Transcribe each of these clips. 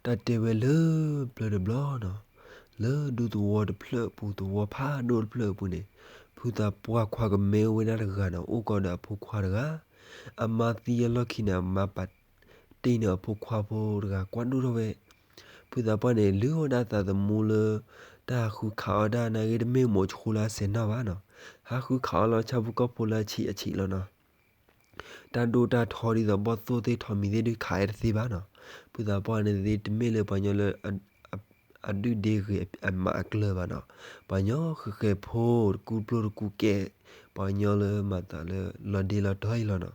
တၢ်တဲဝဲလၢပျၢၤတဘျီနီၤ, လၢဒူသဝီတဖျၢၣ်အပူၤ သဝီဖးဒိၣ်တဖျၢၣ်အပူၤန့ၣ်, ဖုသးပှၢ်ခွါကမဲအိၣ်ဝဲဒၣ်တဂၤနီၤ, အိၣ်ကီးဒီးအဖိခွါတဂၤ, အမါသံအလီၢ်ခံန့ၣ် အမါပာ်တ့ၢ်န့ၢ်အဖိခွါဖိတဂၤ ကွၢ်ဒိၣ်ထီၣ်ဝဲ, ဖုသးပှၢ်န့ၣ် လုၢ်အီၣ်ဒၣ်သးသမူလၢ တၢ်ဟးဃုခးအီၣ်တၢ်နာ်က့ တမ့ၢ်မိးဆူလၢအစဲးနီၣ်ဘၣ်နီၤ, ဟးဃုခးအီၣ်လီၤဆၣ်ဖိကီၢ်ဖိလၢအဆံးအဆံးလီၤနီၤ. တၢ်ဒိၣ်တၢ်ထီဒ်သိးဘီၣ်သိၣ်သ့ၣ် ထိးမံၤသ့ၣ်ဒုး ခးအဲၣ်တသ့ဘၣ်နီၤ. ဖုသးပှၢ်န့ၣ်သ့ၣ် တမ့ၢ်လၢပှၤကညီလၢ အဒုၣ်ဒ့ဂ့ၤအမးအကျၢၤဘၣ်နီၤ, ပှၤကညီဃဲၤဃဲၤဖိ တကူပျိတကူကဲ, ပှၤကညီလၢမၤသးလၢလီၤဒ့လီၤတီၤအံၤလီၤနီၤ.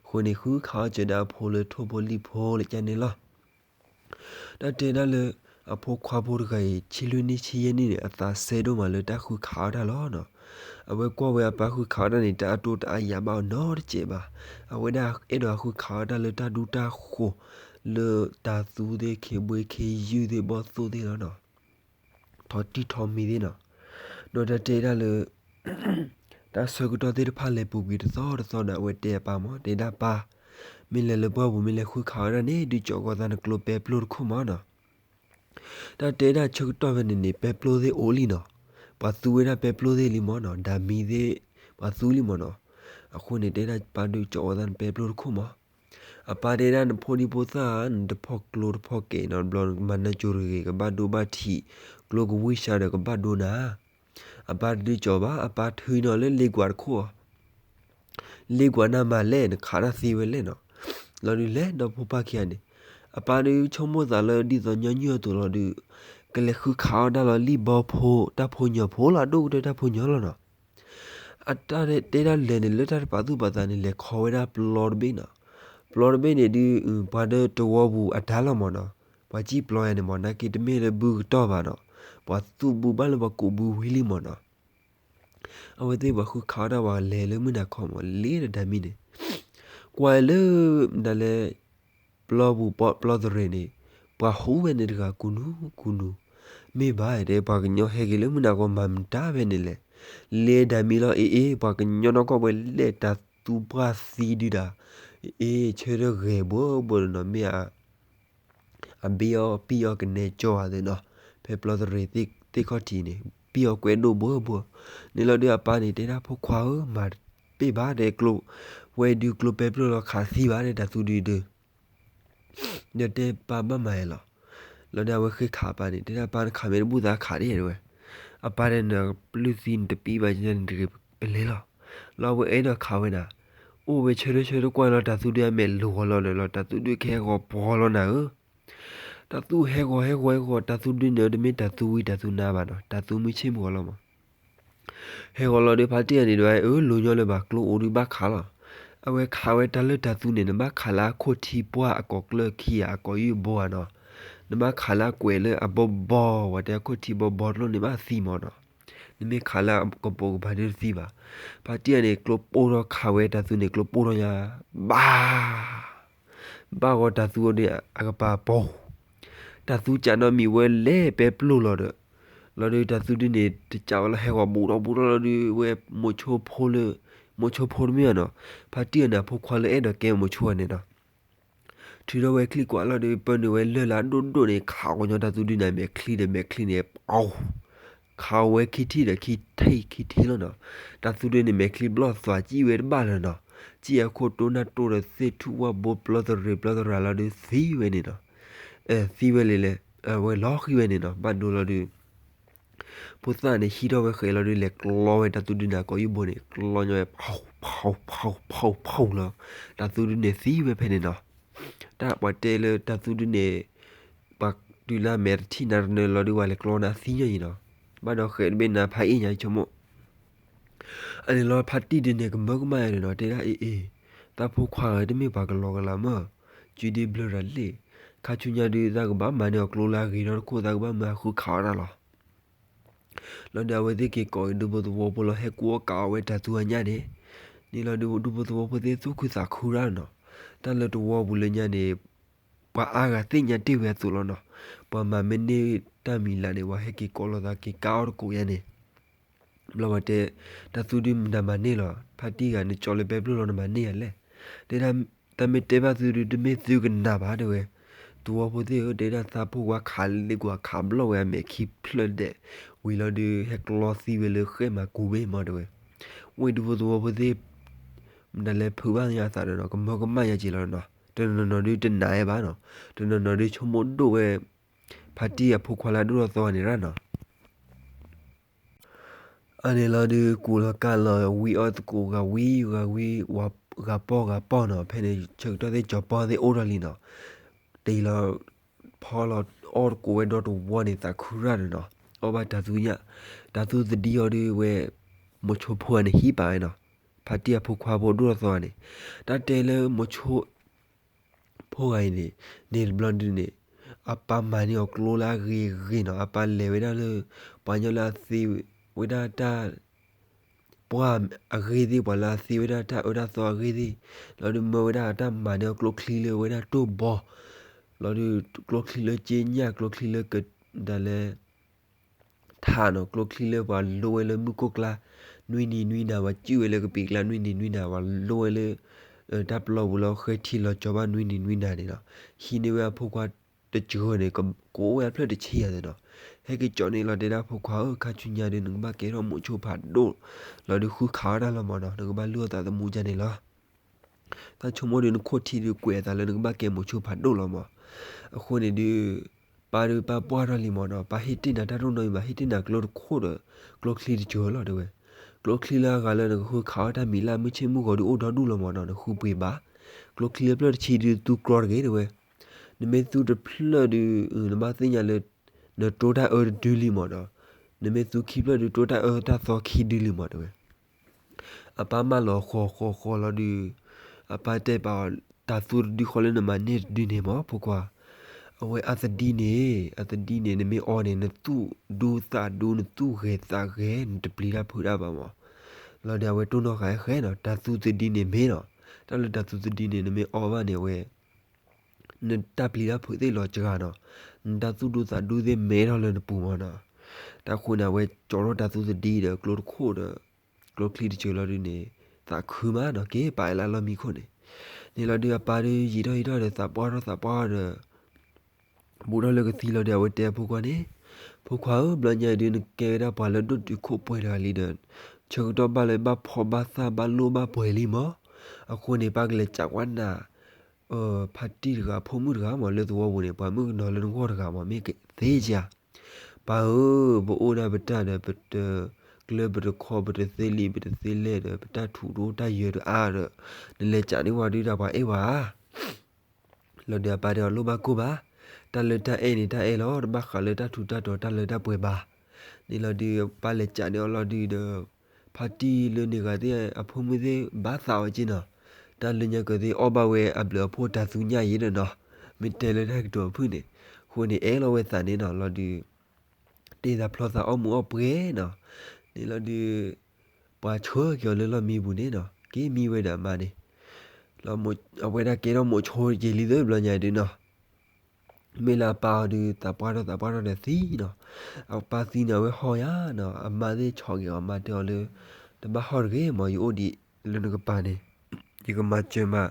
အဃိန့ၣ် ဃုခးအီၣ်စၢၤဒၣ်အဖိလၢထိၣ်ဖိလံၣ်ဖိလၢကၠၢ်န့ၣ်လီၤ. တၢ်တဲဒၣ်လၢ အဖိခွါဖိတဂၤအံၤ ဆံလွံၢ်နံၣ်ဆံယဲၢ်နံၣ်န့ၣ် အသးစဲဒိၣ်မးလၢတၢ်ဃုခးအီၣ်တၢ်လီၤနီၤ. အဝဲကွၢ်ဝဲအပၢ်ဃုခးအီၣ်တၢ်န့ၣ် တၢ်အတိၢ်တၢ်အယၢ်ဘၣ်အီၤနီတစဲးဘၣ်. အဝဲဒၣ်အဲၣ်ဒိးဃုခးအီၣ်တၢ်လၢတၢ်ဒူတၢ်ဃိၤ လၢတၤသူသ့ၣ် ခ့ဘှ့ခ့ယုၢ်သ့ၣ် ဘီၣ်သိၣ်သ့ၣ်လီၤနီၤ. ထိးတံၢ်ထိးမံၤသ့ၣ်နီၤ. ဒီးတၢ်တဲဒၣ်လၢ တၢ်ဆၢကတီၢ်သ့ၣ်တဖၣ်လဲၤပူၤကွံာ်တသီတသီဒီး အဝဲတဲအပၢ်မး တဲဒၣ်ပၢ်, မ့ၢ်လဲၤလၢပှၢ်ပူၤ မ့ၢ်လဲၤဃုခးဝဲဒၣ်န့ၣ် ဒုးကၠီၤကီးသးနကျိပဲပျိတခိၣ်မးနီၤ. တၢ်တဲဒၣ်ဆၢကတီၢ်ဖဲန့ၣ်န့ၣ် ပဲပျိသ့ၣ်အိၣ်လံနီၤ. ပှၤသူဝဲဒၣ်ပဲပျိသ့ၣ်လံမးနီၤ, ဒၣ်မံၤသ့ၣ် ပှၤသူလံမးနီၤ. အဃိန့ၣ် တဲဒၣ်ပၢ် ဒုးကၠီၤကီးသးနပဲပျိတခိၣ်မး. အပၢ်တဲဒၣ် နဖိဒံဖိသၣ်ဧၢ, နတဖီၣ်ကျိတဖီၣ်ကဲးနီၤ, တဘျီမၤနၢၤကၠိတဂ့ၤ ကဘၣ်ဒိဘၣ်ထံး, ကျိကဝံၢ်စှၤဒီးကဘၣ်ဒိနၤ. အပၢ်တဒုးကၠီၤဘၣ်, အပၢ်ထုးနီၤလၢလ့ကွၢ်တခိၣ်အီၤ, လ့ကွၢ်နၤမၤလဲၣ်, နခးတၢ်သ့ဝဲလဲၣ်နီၤ. လီၤဒုးလဲၤဒီးဖိပၢ်ခံဂၤန့ၣ်, အပၢ်ဒုးဆိကမိၣ်သးလၢဒ်သိးညီနုၢ်အသိးလီၤဒုး, ကလဲၤဃုခးအီၣ်တၢ်လီၤလံၢ်ဘီဖိ, တၢ်ဖိညီဖိလီၤ ဒိၣ်ကတၢၢ်တၢ်ဖိညီလီၤနီၤ. အတၢ်တဲဒၣ်လဲၤန့ၣ် လၢတၢ်တပာ်သူၣ်ပာ်သးန့ၣ် လဲၤခီဝဲဒၣ်ပျီတဘ့ၣ်နီၤ. ပျီတဘ့ၣ်န့ၣ်ဒုး ပှၤဒီးတဝီပူၤအတၢ်လီၤမးနီၤ, ပှၤစံၣ်ပျီယၤန့ၣ်မး နာ်က့တမ့ၢ်လၢဘုကတီၢ်ဘၣ်နီၤ, ပှၤသူၣ်ဘုဘၣ်လၢပှၤကိးဘုဝံၤလံမးနီၤ. အဝဲသ့ၣ်ပှၤဃုခးအီၣ်တၢ် ပှၤလဲၤလၢမုၢ်နၤခီမး လ့ဒီးဒၣ်မံၤန့ၣ်, ကွၢ်လၢ ဒၣ်လဲၣ် ပျီပူၤပျီသရ့ၤန့ၣ်, ပှၤဟူးဝဲန့ၣ်တဂၤ ကူနူကူနူ, မ့ၢ်ဘၣ်တဲ ပှၤကညီဟဲက့ၤလၢမုၢ်နၤခီမၤမတၤဖဲန့ၣ်လဲၣ်, လ့ဒီးဒၣ်မံၤလီၤ အ့ၣ်အ့ၣ် ပှၤကညီနီၢ်ကီၢ်ပှဲၤလဲၣ် တၤသူပှၢ်သံဒုဒၣ်, အ့ၣ် ဆၢထၢၣ်ဂဲၤဘှီဘှီနီၤ မ့ၢ် အဘ့ၣ်အီၣ်ပံၣ်အီၣ်ကနဲကၠီဧါသ့ၣ်နီၤ, ဖဲပျီသရ့ၤသ့ၣ်ခီၣ်ထံးန့ၣ် ပံၣ်အီၣ်ကွဲးဒိၣ်ဘှီဘှီ, န့ၣ်လီၤဒုးအပၢ်န့ၣ် တဲဒၣ်ဖိခွါဧၢ မၤတပ့ၢ်ဘၣ်တဲကျိ, ဝဲဒုးကျိပဲပျိလီၤခးသံဘၣ်တဲ တၤသူဒုဒု ဒီးတဲပၢ်ဘၣ်မၤယဲလီၤ. လီၤဒုးအဝဲဃ့ခးအပၢ်န့ၣ် တဲဒၣ်ပၢ်နခးမ့ၢ်တဘူၣ်သးခးဒ်ဝဲ, အပၢ်တဲ နပျုၢ်သံနတပံၣ်ဘၣ်န့ၣ်တဂ့ၤ ပလဲၤလီၤ. လီၤအဝဲအဲၣ်ဒိးခးဝဲနၤ, အိၣ်ဝဲဆၢထၢၣ်ဆၢထၢၣ်ကွၢ်လီၤ တၤသူဒုအမဲာ်လိၤဂီၤလီၤဒီးလီၤ တၤသူဒုကဟဲဂီၤပှီၤလီၤနၤဧၢ တၤသူဟဲဂီၤဟဲဂီၤဟဲဂီၤ တၤသူဒုန့ၣ် တမ့ၢ်တၤသူဝံတၤသူနါဘၣ်နီၤ, တၤသူမုၢ်ဆ့ၣ်မုၢ်ဂီၤလီၤမး. ဟဲဂီၤလီၤဒီးဖါတံၢ်အန့ၣ်ဒီး အၢ လိၤညီလၢၤဘၣ် ကျိအိၣ်ဒုးဘၣ်ခးလီၤ. အဝဲခးဝဲတၢ်လၢတၤသူန့ၣ် နဘၣ်ခးလၢအခိၣ်ထံပှၢ်အကိးကျၢၢ်ခံဂၤ အကိးယုၢ်ဘိဧါနီၤ, နဘၣ်ခးလၢအကွဲးလၢအဘီဘီ ဝဲတဲအခိၣ်ထံဘီဘီတလိၣ်န့ၣ်ဘၣ်သံမးနီၤ. နမ့ၢ်ခးလၢအကပိာ်ကပၤဒုးတသံဘၣ်. ဖါတံၢ်အန့ၣ် ကျိပိၢ်ထီၣ်ခးဝဲတၤသူန့ၣ် ကျိပိၢ်ထီၣ်ညါ, ဘၣ် ဘၣ်ဂီၤတၤသူအီၤဒီးအကပၤပိာ်, တၤသူကးနီတမံၤဝဲလဲၤပဲပျိၢ်လီၤဒီး, လီၤဒုးတၤသူဒုန့ၣ် တကးဝဲလၢဟဲဂီၤဘူးထီၣ်ဘူးထီၣ်လီၤဒုး ဝဲမိၤဆိဖိလၢ, မိၤဆိဖိတမ့ၢ်ဘၣ်နီၤ, ဖါတံၢ်အန့ၣ်အဖိခွါလၢအဲၣ်ဒိးကဲမိၤဆိန့ၣ်နီၤ. ထုးထီၣ်ဝဲချံကွၢ်လီၤဒီး ပၢနုာ်ဝဲလၢၢ်လၢအဒိၣ်ဒိၣ်န့ၣ် ခးဂီၤညီတၤသူဒုန့ၣ် မဲာ်ချံဒီးမဲာ်ချံန့ၣ် ပ ခးဝဲခံထံၣ်ဒီးခံထံၣ်ခံထံၣ်လီၤနီၤ. တၤသူဒုန့ၣ် မဲာ်ချံဘျီၣ်သွးကံၣ်ဝဲတဘၣ်လၢၤနီၤ. ကံၣ်အခိၣ်တိနၢ်တိၢ်ဒီးသ့ၣ်ထူၣ်ဝၣ်ဘိပျီသရ့ၤပျီသရၤလီၤဒုးသံဝဲန့ၣ်နီၤ. သံဝဲလံလဲၣ်, ဝဲလီၤဃံၤဝဲန့ၣ်နီၤ. ဘၣ်ဒိလီၤဒုး ဖိသၣ်န့ၣ်ဟံးထီၣ်ဝဲဃဲးလီၤဒုး လဲၤကျီဝဲတၤသူဒုန့ၣ် ကိးယုၢ်ဘိန့ၣ် ကျီညီဝဲ ဖီၣ်ဖီၣ်ဖီၣ်ဖီၣ်လီၤ. တၤသူဒုန့ၣ်သံဝဲဖဲန့ၣ်နီၤ. တၢ်ပှၤတဲလၢတၤသူဒုန့ၣ် ပှၤတုၤလၢအမဲာ်တထံၣ်နၤတနၢၤလီၤဒုး ပှၤလဲၤကျီနၤသံညီအံၤနီၤ. ဘၣ်ဒီးဃဲးတဘ့ၣ်နၤဖးအ့ၣ်ညါဆိကမိၣ် အန့ၣ်လီၤဖါတံၢ်ဒုန့ၣ် ကမၢကမၣ်ယၤန့ၣ်နီၤ တဲဒၣ်အ့ၣ်အ့ၣ်, သးဖိခွါဧၢ တမ့ၢ်ပှၤကလီကလီမး, ကုဒုဘျၢရၤလ့ၣ်, ခါဆူညါဒုး သးကဘၣ်မၤန့ၢ်အီၤကျိလၢအဂ့ၤထီၣ်တခိၣ် သးကဘၣ်မၢအဃုခးအီၣ်တၢ်လီၤ. လီၤဒုးအဝဲသ့ၣ်က့ၤကိးက့ၤဒူဖိသဝီဖိလီၤ ဟဲကူအီၣ်ကးအီၣ်ဝဲတၤသူအညၣ်န့ၣ်, န့ၣ်လီၤဒုးဒူဖိသဝီဖိသ့ၣ်သူၣ်ခုသးခုရၣ်နီၤ. တၢ်လၢတဝီပူၤလၢညါန့ၣ် ပှၤအါဂၤသ့ၣ်ညါတ့ၢ်ဝဲအသိးလီၤနီၤ. ပှၤမၤမ့ၢ်န့ၢ်တၢ်မံၤလၢ်န့ၣ် ပှၤဟဲက့ၤကိးလိာ်သးက့ၤကးအီၣ်တကိးညါန့ၣ် ဘျီဝဲတဲ, တၤသူဒုးမတၤမၤန့ၢ်လီၤ, ဖါတံၢ်ဂၤနကၠီလၢပဲပျိၢ်လီၤနမၤန့ၢ်ယၤလဲၣ်. တဲဒၣ်, တၢ်မ့ၢ်တဲဘၣ်သုဒုး တမ့ၢ်သုကနၣ်ဘၣ်တဲဝဲ, သဝီဖိသ့ၣ်ဧၢ တဲဒၣ်သးဖိခွါခးလ့ကွၢ်ခးဘျီၣ်ဝဲအမဲာ်ခံဖျၢၣ်ဒဲး, ဝံၤလီၤဒုး ဟဲကျီသံဝဲလၢဃဲမၤကူးဘ့ၣ်မးတဲဝဲ, ဝ့ၢ်ဒူဖိသဝီဖိသ့ၣ် မတၤလဲၤဖုးဘၣ်ညါအသးဒီးနီၤ ကမၢကမၣ်ညါက့ၤလီၤနီၤ, တနီၤနီၤဒုးတနာ်ဝဲဘၣ်နီၤ, တနီၤနီၤဒုးဆိကမိၣ်ဒိၣ်ဝဲ ဖါတံၢ်အဖိခွါလၢအဒိၣ်ထီၣ်သီန့ၣ်ရၣ်နီၤ. အန့ၣ်လီၤဒုး ကူၣ်လီၤကၢ်လီၤ ဝံအီၣ်သကိးဂၤဝံဂၤဝံ, ဂၤပီၢ်ဂၤပီၢ်နီၤ, ဖဲန့ၣ်ဆၢကတီၢ်သ့ၣ်ကၠီၤပီၢ်သ့ၣ်အိၣ်ထီၣ်လံနီၤ, တ့ၢ်လီၤ ဖီလီၤအီၣ်သကိးဝဲဒီတဝီန့ၣ် သးခုရၣ်ဒီးနီၤ, အီၣ်ဘၣ်တၤသူညၣ်, တၤသူသဒံအီၤဒုးဝဲ မိၤဆိဖိဂၤန့ၣ်ဟံးပာ်ဝဲနီၤ, ဖါတံၢ်အဖိခွါဖိဒိၣ်ထီၣ်သီန့ၣ်, တၢ်တဲလၢမိၤဆိ ဖိဂၤအံၤန့ၣ်, န့ၣ်တဘျီဒုန့ၣ်, အပၢ်မၤန့ၢ်အီၤကျိလၢအဂ့ၤဂ့ၤနီၤ, အပၢ်လဲၤဝဲဒၣ်လၢ ပှၤကညီလၢအသ့ဝဲဒၣ်တၢ် ပှၢ်အဂ့ၢ်သ့ၣ် ပှၤလၢအသ့ဝဲဒၣ်တၢ်အၢတၢ်သီအဂ့ၢ်သ့ၣ်, လီၤဒုးမၢဝဲဒၣ်တၢ်မၤန့ၢ်အီၤကျိချံလၢဝဲဒၣ်တိၢ်ဘီ, လီၤဒုးကျိချံလၢက့ညၣ် ကျိချံလၢကဒၣ်လဲ ထးနီၤ, ကျိချံလၢပှၤလိဝဲလၢမုၢ်ကိၢ်ကျါ နွံနံၤနွံနၤ, ပှၤစုၣ်ဝဲလၢကပံာ်ကျါနွံနံၤနွံနၤ, ပှၤလိဝဲလၢ တၢ်ပျီပူၤလၢဃဲထံလီၤကၠီၤဘၣ်နွံနံၤနွံနၤန့ၣ်နီၤ, ဟံးန့ၢ်ဝဲအဖိခွါတစှၤန့ၣ် ကအိၣ်ဝဲအဖျၢၣ်တဆံယၤန့ၣ်နီၤ, ဟဲက့ၤကၠီန့ၣ်လီၤ တဲဒၣ်ဖိခွါဧၢ ခါဆူညါဒီး နကဘၣ်ကဲထီၣ်မိၤဆိဖးဒိၣ်, လီၤဒုးဃုခးအီၣ်တၢ်လီၤမးနီၤ, နကဘၣ်လုၢ်အီၣ်သးသမူဒ်န့ၣ်လီၤ. သးဆိကမိၣ်ဒီးနခိၣ်ထံဒုးကွဲးအသးလၢနကဘၣ်ကဲမိၤဆိဖးဒိၣ်လီၤမး. အဃိန့ၣ်ဒုး ပၢ်ဒုးပၢ်ပှၢ်ထီၣ်လံမးနီၤ, ပၢ်ဟ့ၣ်တ့ၢ်နၤတၢ်တအိၣ်နီတမံၤဘၣ်, ဟ့ၣ်တ့ၢ်နၤကျိတခိၣ်ဒီး ကျိချံတစှၤလီၤတဲဝဲ, ကျိချံလၢအဂၤလၢနကဃုခးအီၣ်တၢ်မံၤလၢအမုၢ်ဆ့ၣ်မုၢ်ဂီၤဒုးအိၣ်ဒီဒူၣ်လီၤမးနီၤ, နဃုပှ့ၤဘၣ်, ကျိချံအဖျၢၣ်တဆံဒုးသူကြီတဂ့ၤတဲဝဲ, နမ့ၢ်သူတဖျၢၣ်ဒုး နဘၣ်သ့ၣ်ညါလၢ နတိၢ်တၢ်အၢတဒုလံမးနီၤ, နမ့ၢ်သူခံဖျၢၣ်ဒုး တိၢ်တၢ်အၢတၢ်သီခံဒုလံမးတဲဝဲ. အပၢ်မၢလီၤဃီဃီဃီလီၤဒုး, အပၢ်တဲပာ်အီၤ တၤသူတဒုဃီလၢနမၤန့ၢ်တဒုန့ၣ်မး ဖိခွါ, အဝဲအသဒံန့ၣ် အသဒံန့ၣ် နမ့ၢ်အီန့ၣ် နသူၣ်ဒူသးဒူ နသူၣ်ဂဲၤသးဂဲၤ နတပျံၤတၢ်ဖုးတၢ်ဘၣ်မး. လီၤဒီးအဝဲတိၢ်နီၣ်ဃာ်ဃဲနီၤ, တၤသူသဒံန့ၣ်မ့ၢ်နီၤ, တၢ်လၢတၤသူသဒံန့ၣ် နမ့ၢ်အီဘၣ်န့ၣ် အဝဲ နတၢ်ပျံၤတၢ်ဖုးသ့ၣ်လီၤစှၤနီၤ, နတၢ်သူၣ်ဒူသးဒူသ့ၣ်မဲထီၣ်လၢနပူၤမးနီၤ. တၢ်ဃိန့ၣ် အဝဲကၠီထီၣ်တၤသူသဒံဒီးကျိတခိၣ်ဒီး ကျိချံတစှၤလီၤဒုးန့ၣ် သးခုမးနီၤ, က့ၤပာ်လၢအလီၢ်မံခိၣ်န့ၣ်, န့ၣ်လီၤဒုးအပၢ်ဒုးယံာ်ထီၣ်ယံာ်ထီၣ်ဒီး သးပှၢ်ထီၣ်သးပှၢ်ဒီး ဘူးထီၣ်လၢကသံလီၤဒီး အဝဲတဲအဖိခွါန့ၣ်, ဖိခွါဧၢ, ဘျီညါအံၤဒုး နကဲဝဲဒၣ်ပှၤလၢဒိၣ်တုာ်ခိၣ်ပှဲၤတဂၤလံဒီး ဆၢကတီၢ်ဘၣ်လၢဘၣ်ဖှီၣ်ဘၣ်သၣ်ဘၣ်လိၣ်ဘၣ်ပှဲၤလံမး. အဃိန့ၣ် ပၢ်ကလဲၤကးကွၢ်နၤ ဖါတံၢ်တဂၤအဖိမုၣ်တဂၤမး လၢသဝီပူၤန့ၣ် ပှၤမုၣ်ကနီၤလၢနဂီၢ်တဂၤမး မ့ၢ်သ့ဧါ. ပၢ်ဧၢ, ပအိၣ်ဒၣ်ပတၢ်ဒီး ပတကျၢပတခီ ပတသ့လံာ်ပတသ့လဲၢ်ဒီး ပတၢ်ထူးတအိၣ်တၢ်ယၢၤတအါဒီး နလဲၤကးန့ၢ်ပှၤဒုးတၢ်ပှၤအဲၣ်ဝဲဧါ. လီၤဒုးအပၢ်တဲအီၤလိၣ်ဘၣ်ကိၢ်ဘၣ်, တၢ်လၢတၢ်အဲၣ်န့ၣ်တၢ်အဲၣ်လီၤ, တဘၣ်ဃးလၢတၢ်ထူးတၢ်တီၤတၢ်လၢတၢ်ပှဲၤဘၣ်. န့ၣ်လီၤဒုး ပၢ်လဲၤကးန့ၢ်အီၤလီၤဒုးဒီး ဖါတံၢ်လၢန့ၢ်ဂၤသ့ၣ်အဖိမုၣ်သ့ၣ်ဘၣ်သးဝဲက့နီၤ, တၢ်လၢညါကၢၤသ့ၣ်အီၣ်ဘၣ်ဝဲအဘျုးအဖှိၣ်တၤသူညၣ်အံၤဒီးနီၤ, မ့ၢ်တဲလၢတၢ်ကတိၤအဖုၣ်န့ၣ်, အဃိန့ၣ် အဲၣ်လီၤဝဲသးန့ၣ်နီၤ, လီၤဒုး တ့ၢ်သးဖျီသးအီၣ်မူးအီၣ်ပှဲၤနီၤ, န့ၣ်လီၤဒုး ပှၤဆှၢက့ၤအီၤလၢလီၢ်မံပူၤန့ၣ်နီၤ, က့ၤမံဝဲဒီးအမါန့ၣ်, အဝဲဒၣ်ကဲထီၣ်မိၤဆိယံာ်လံသၢဘျီညါဒုးနီၤ, မ့ၢ်လၢအပၢ်အီၤဒုး သးပှၢ်ထီၣ်သးပှၢ်ထီၣ်ဒီးသံနီၤ, အပၢ်သံန့ၣ် အဝဲဟီၣ်ယါနီၤ, အမါသ့ၣ်ဆီၣ်က့ၤအီၤ အမါတဲအီၤလၢ တဘၣ်ဟီၣ်တဂ့ၤမး, ယအိၣ်ဒံးလၢနကပၤန့ၣ်, ယကမၤစၢၤမး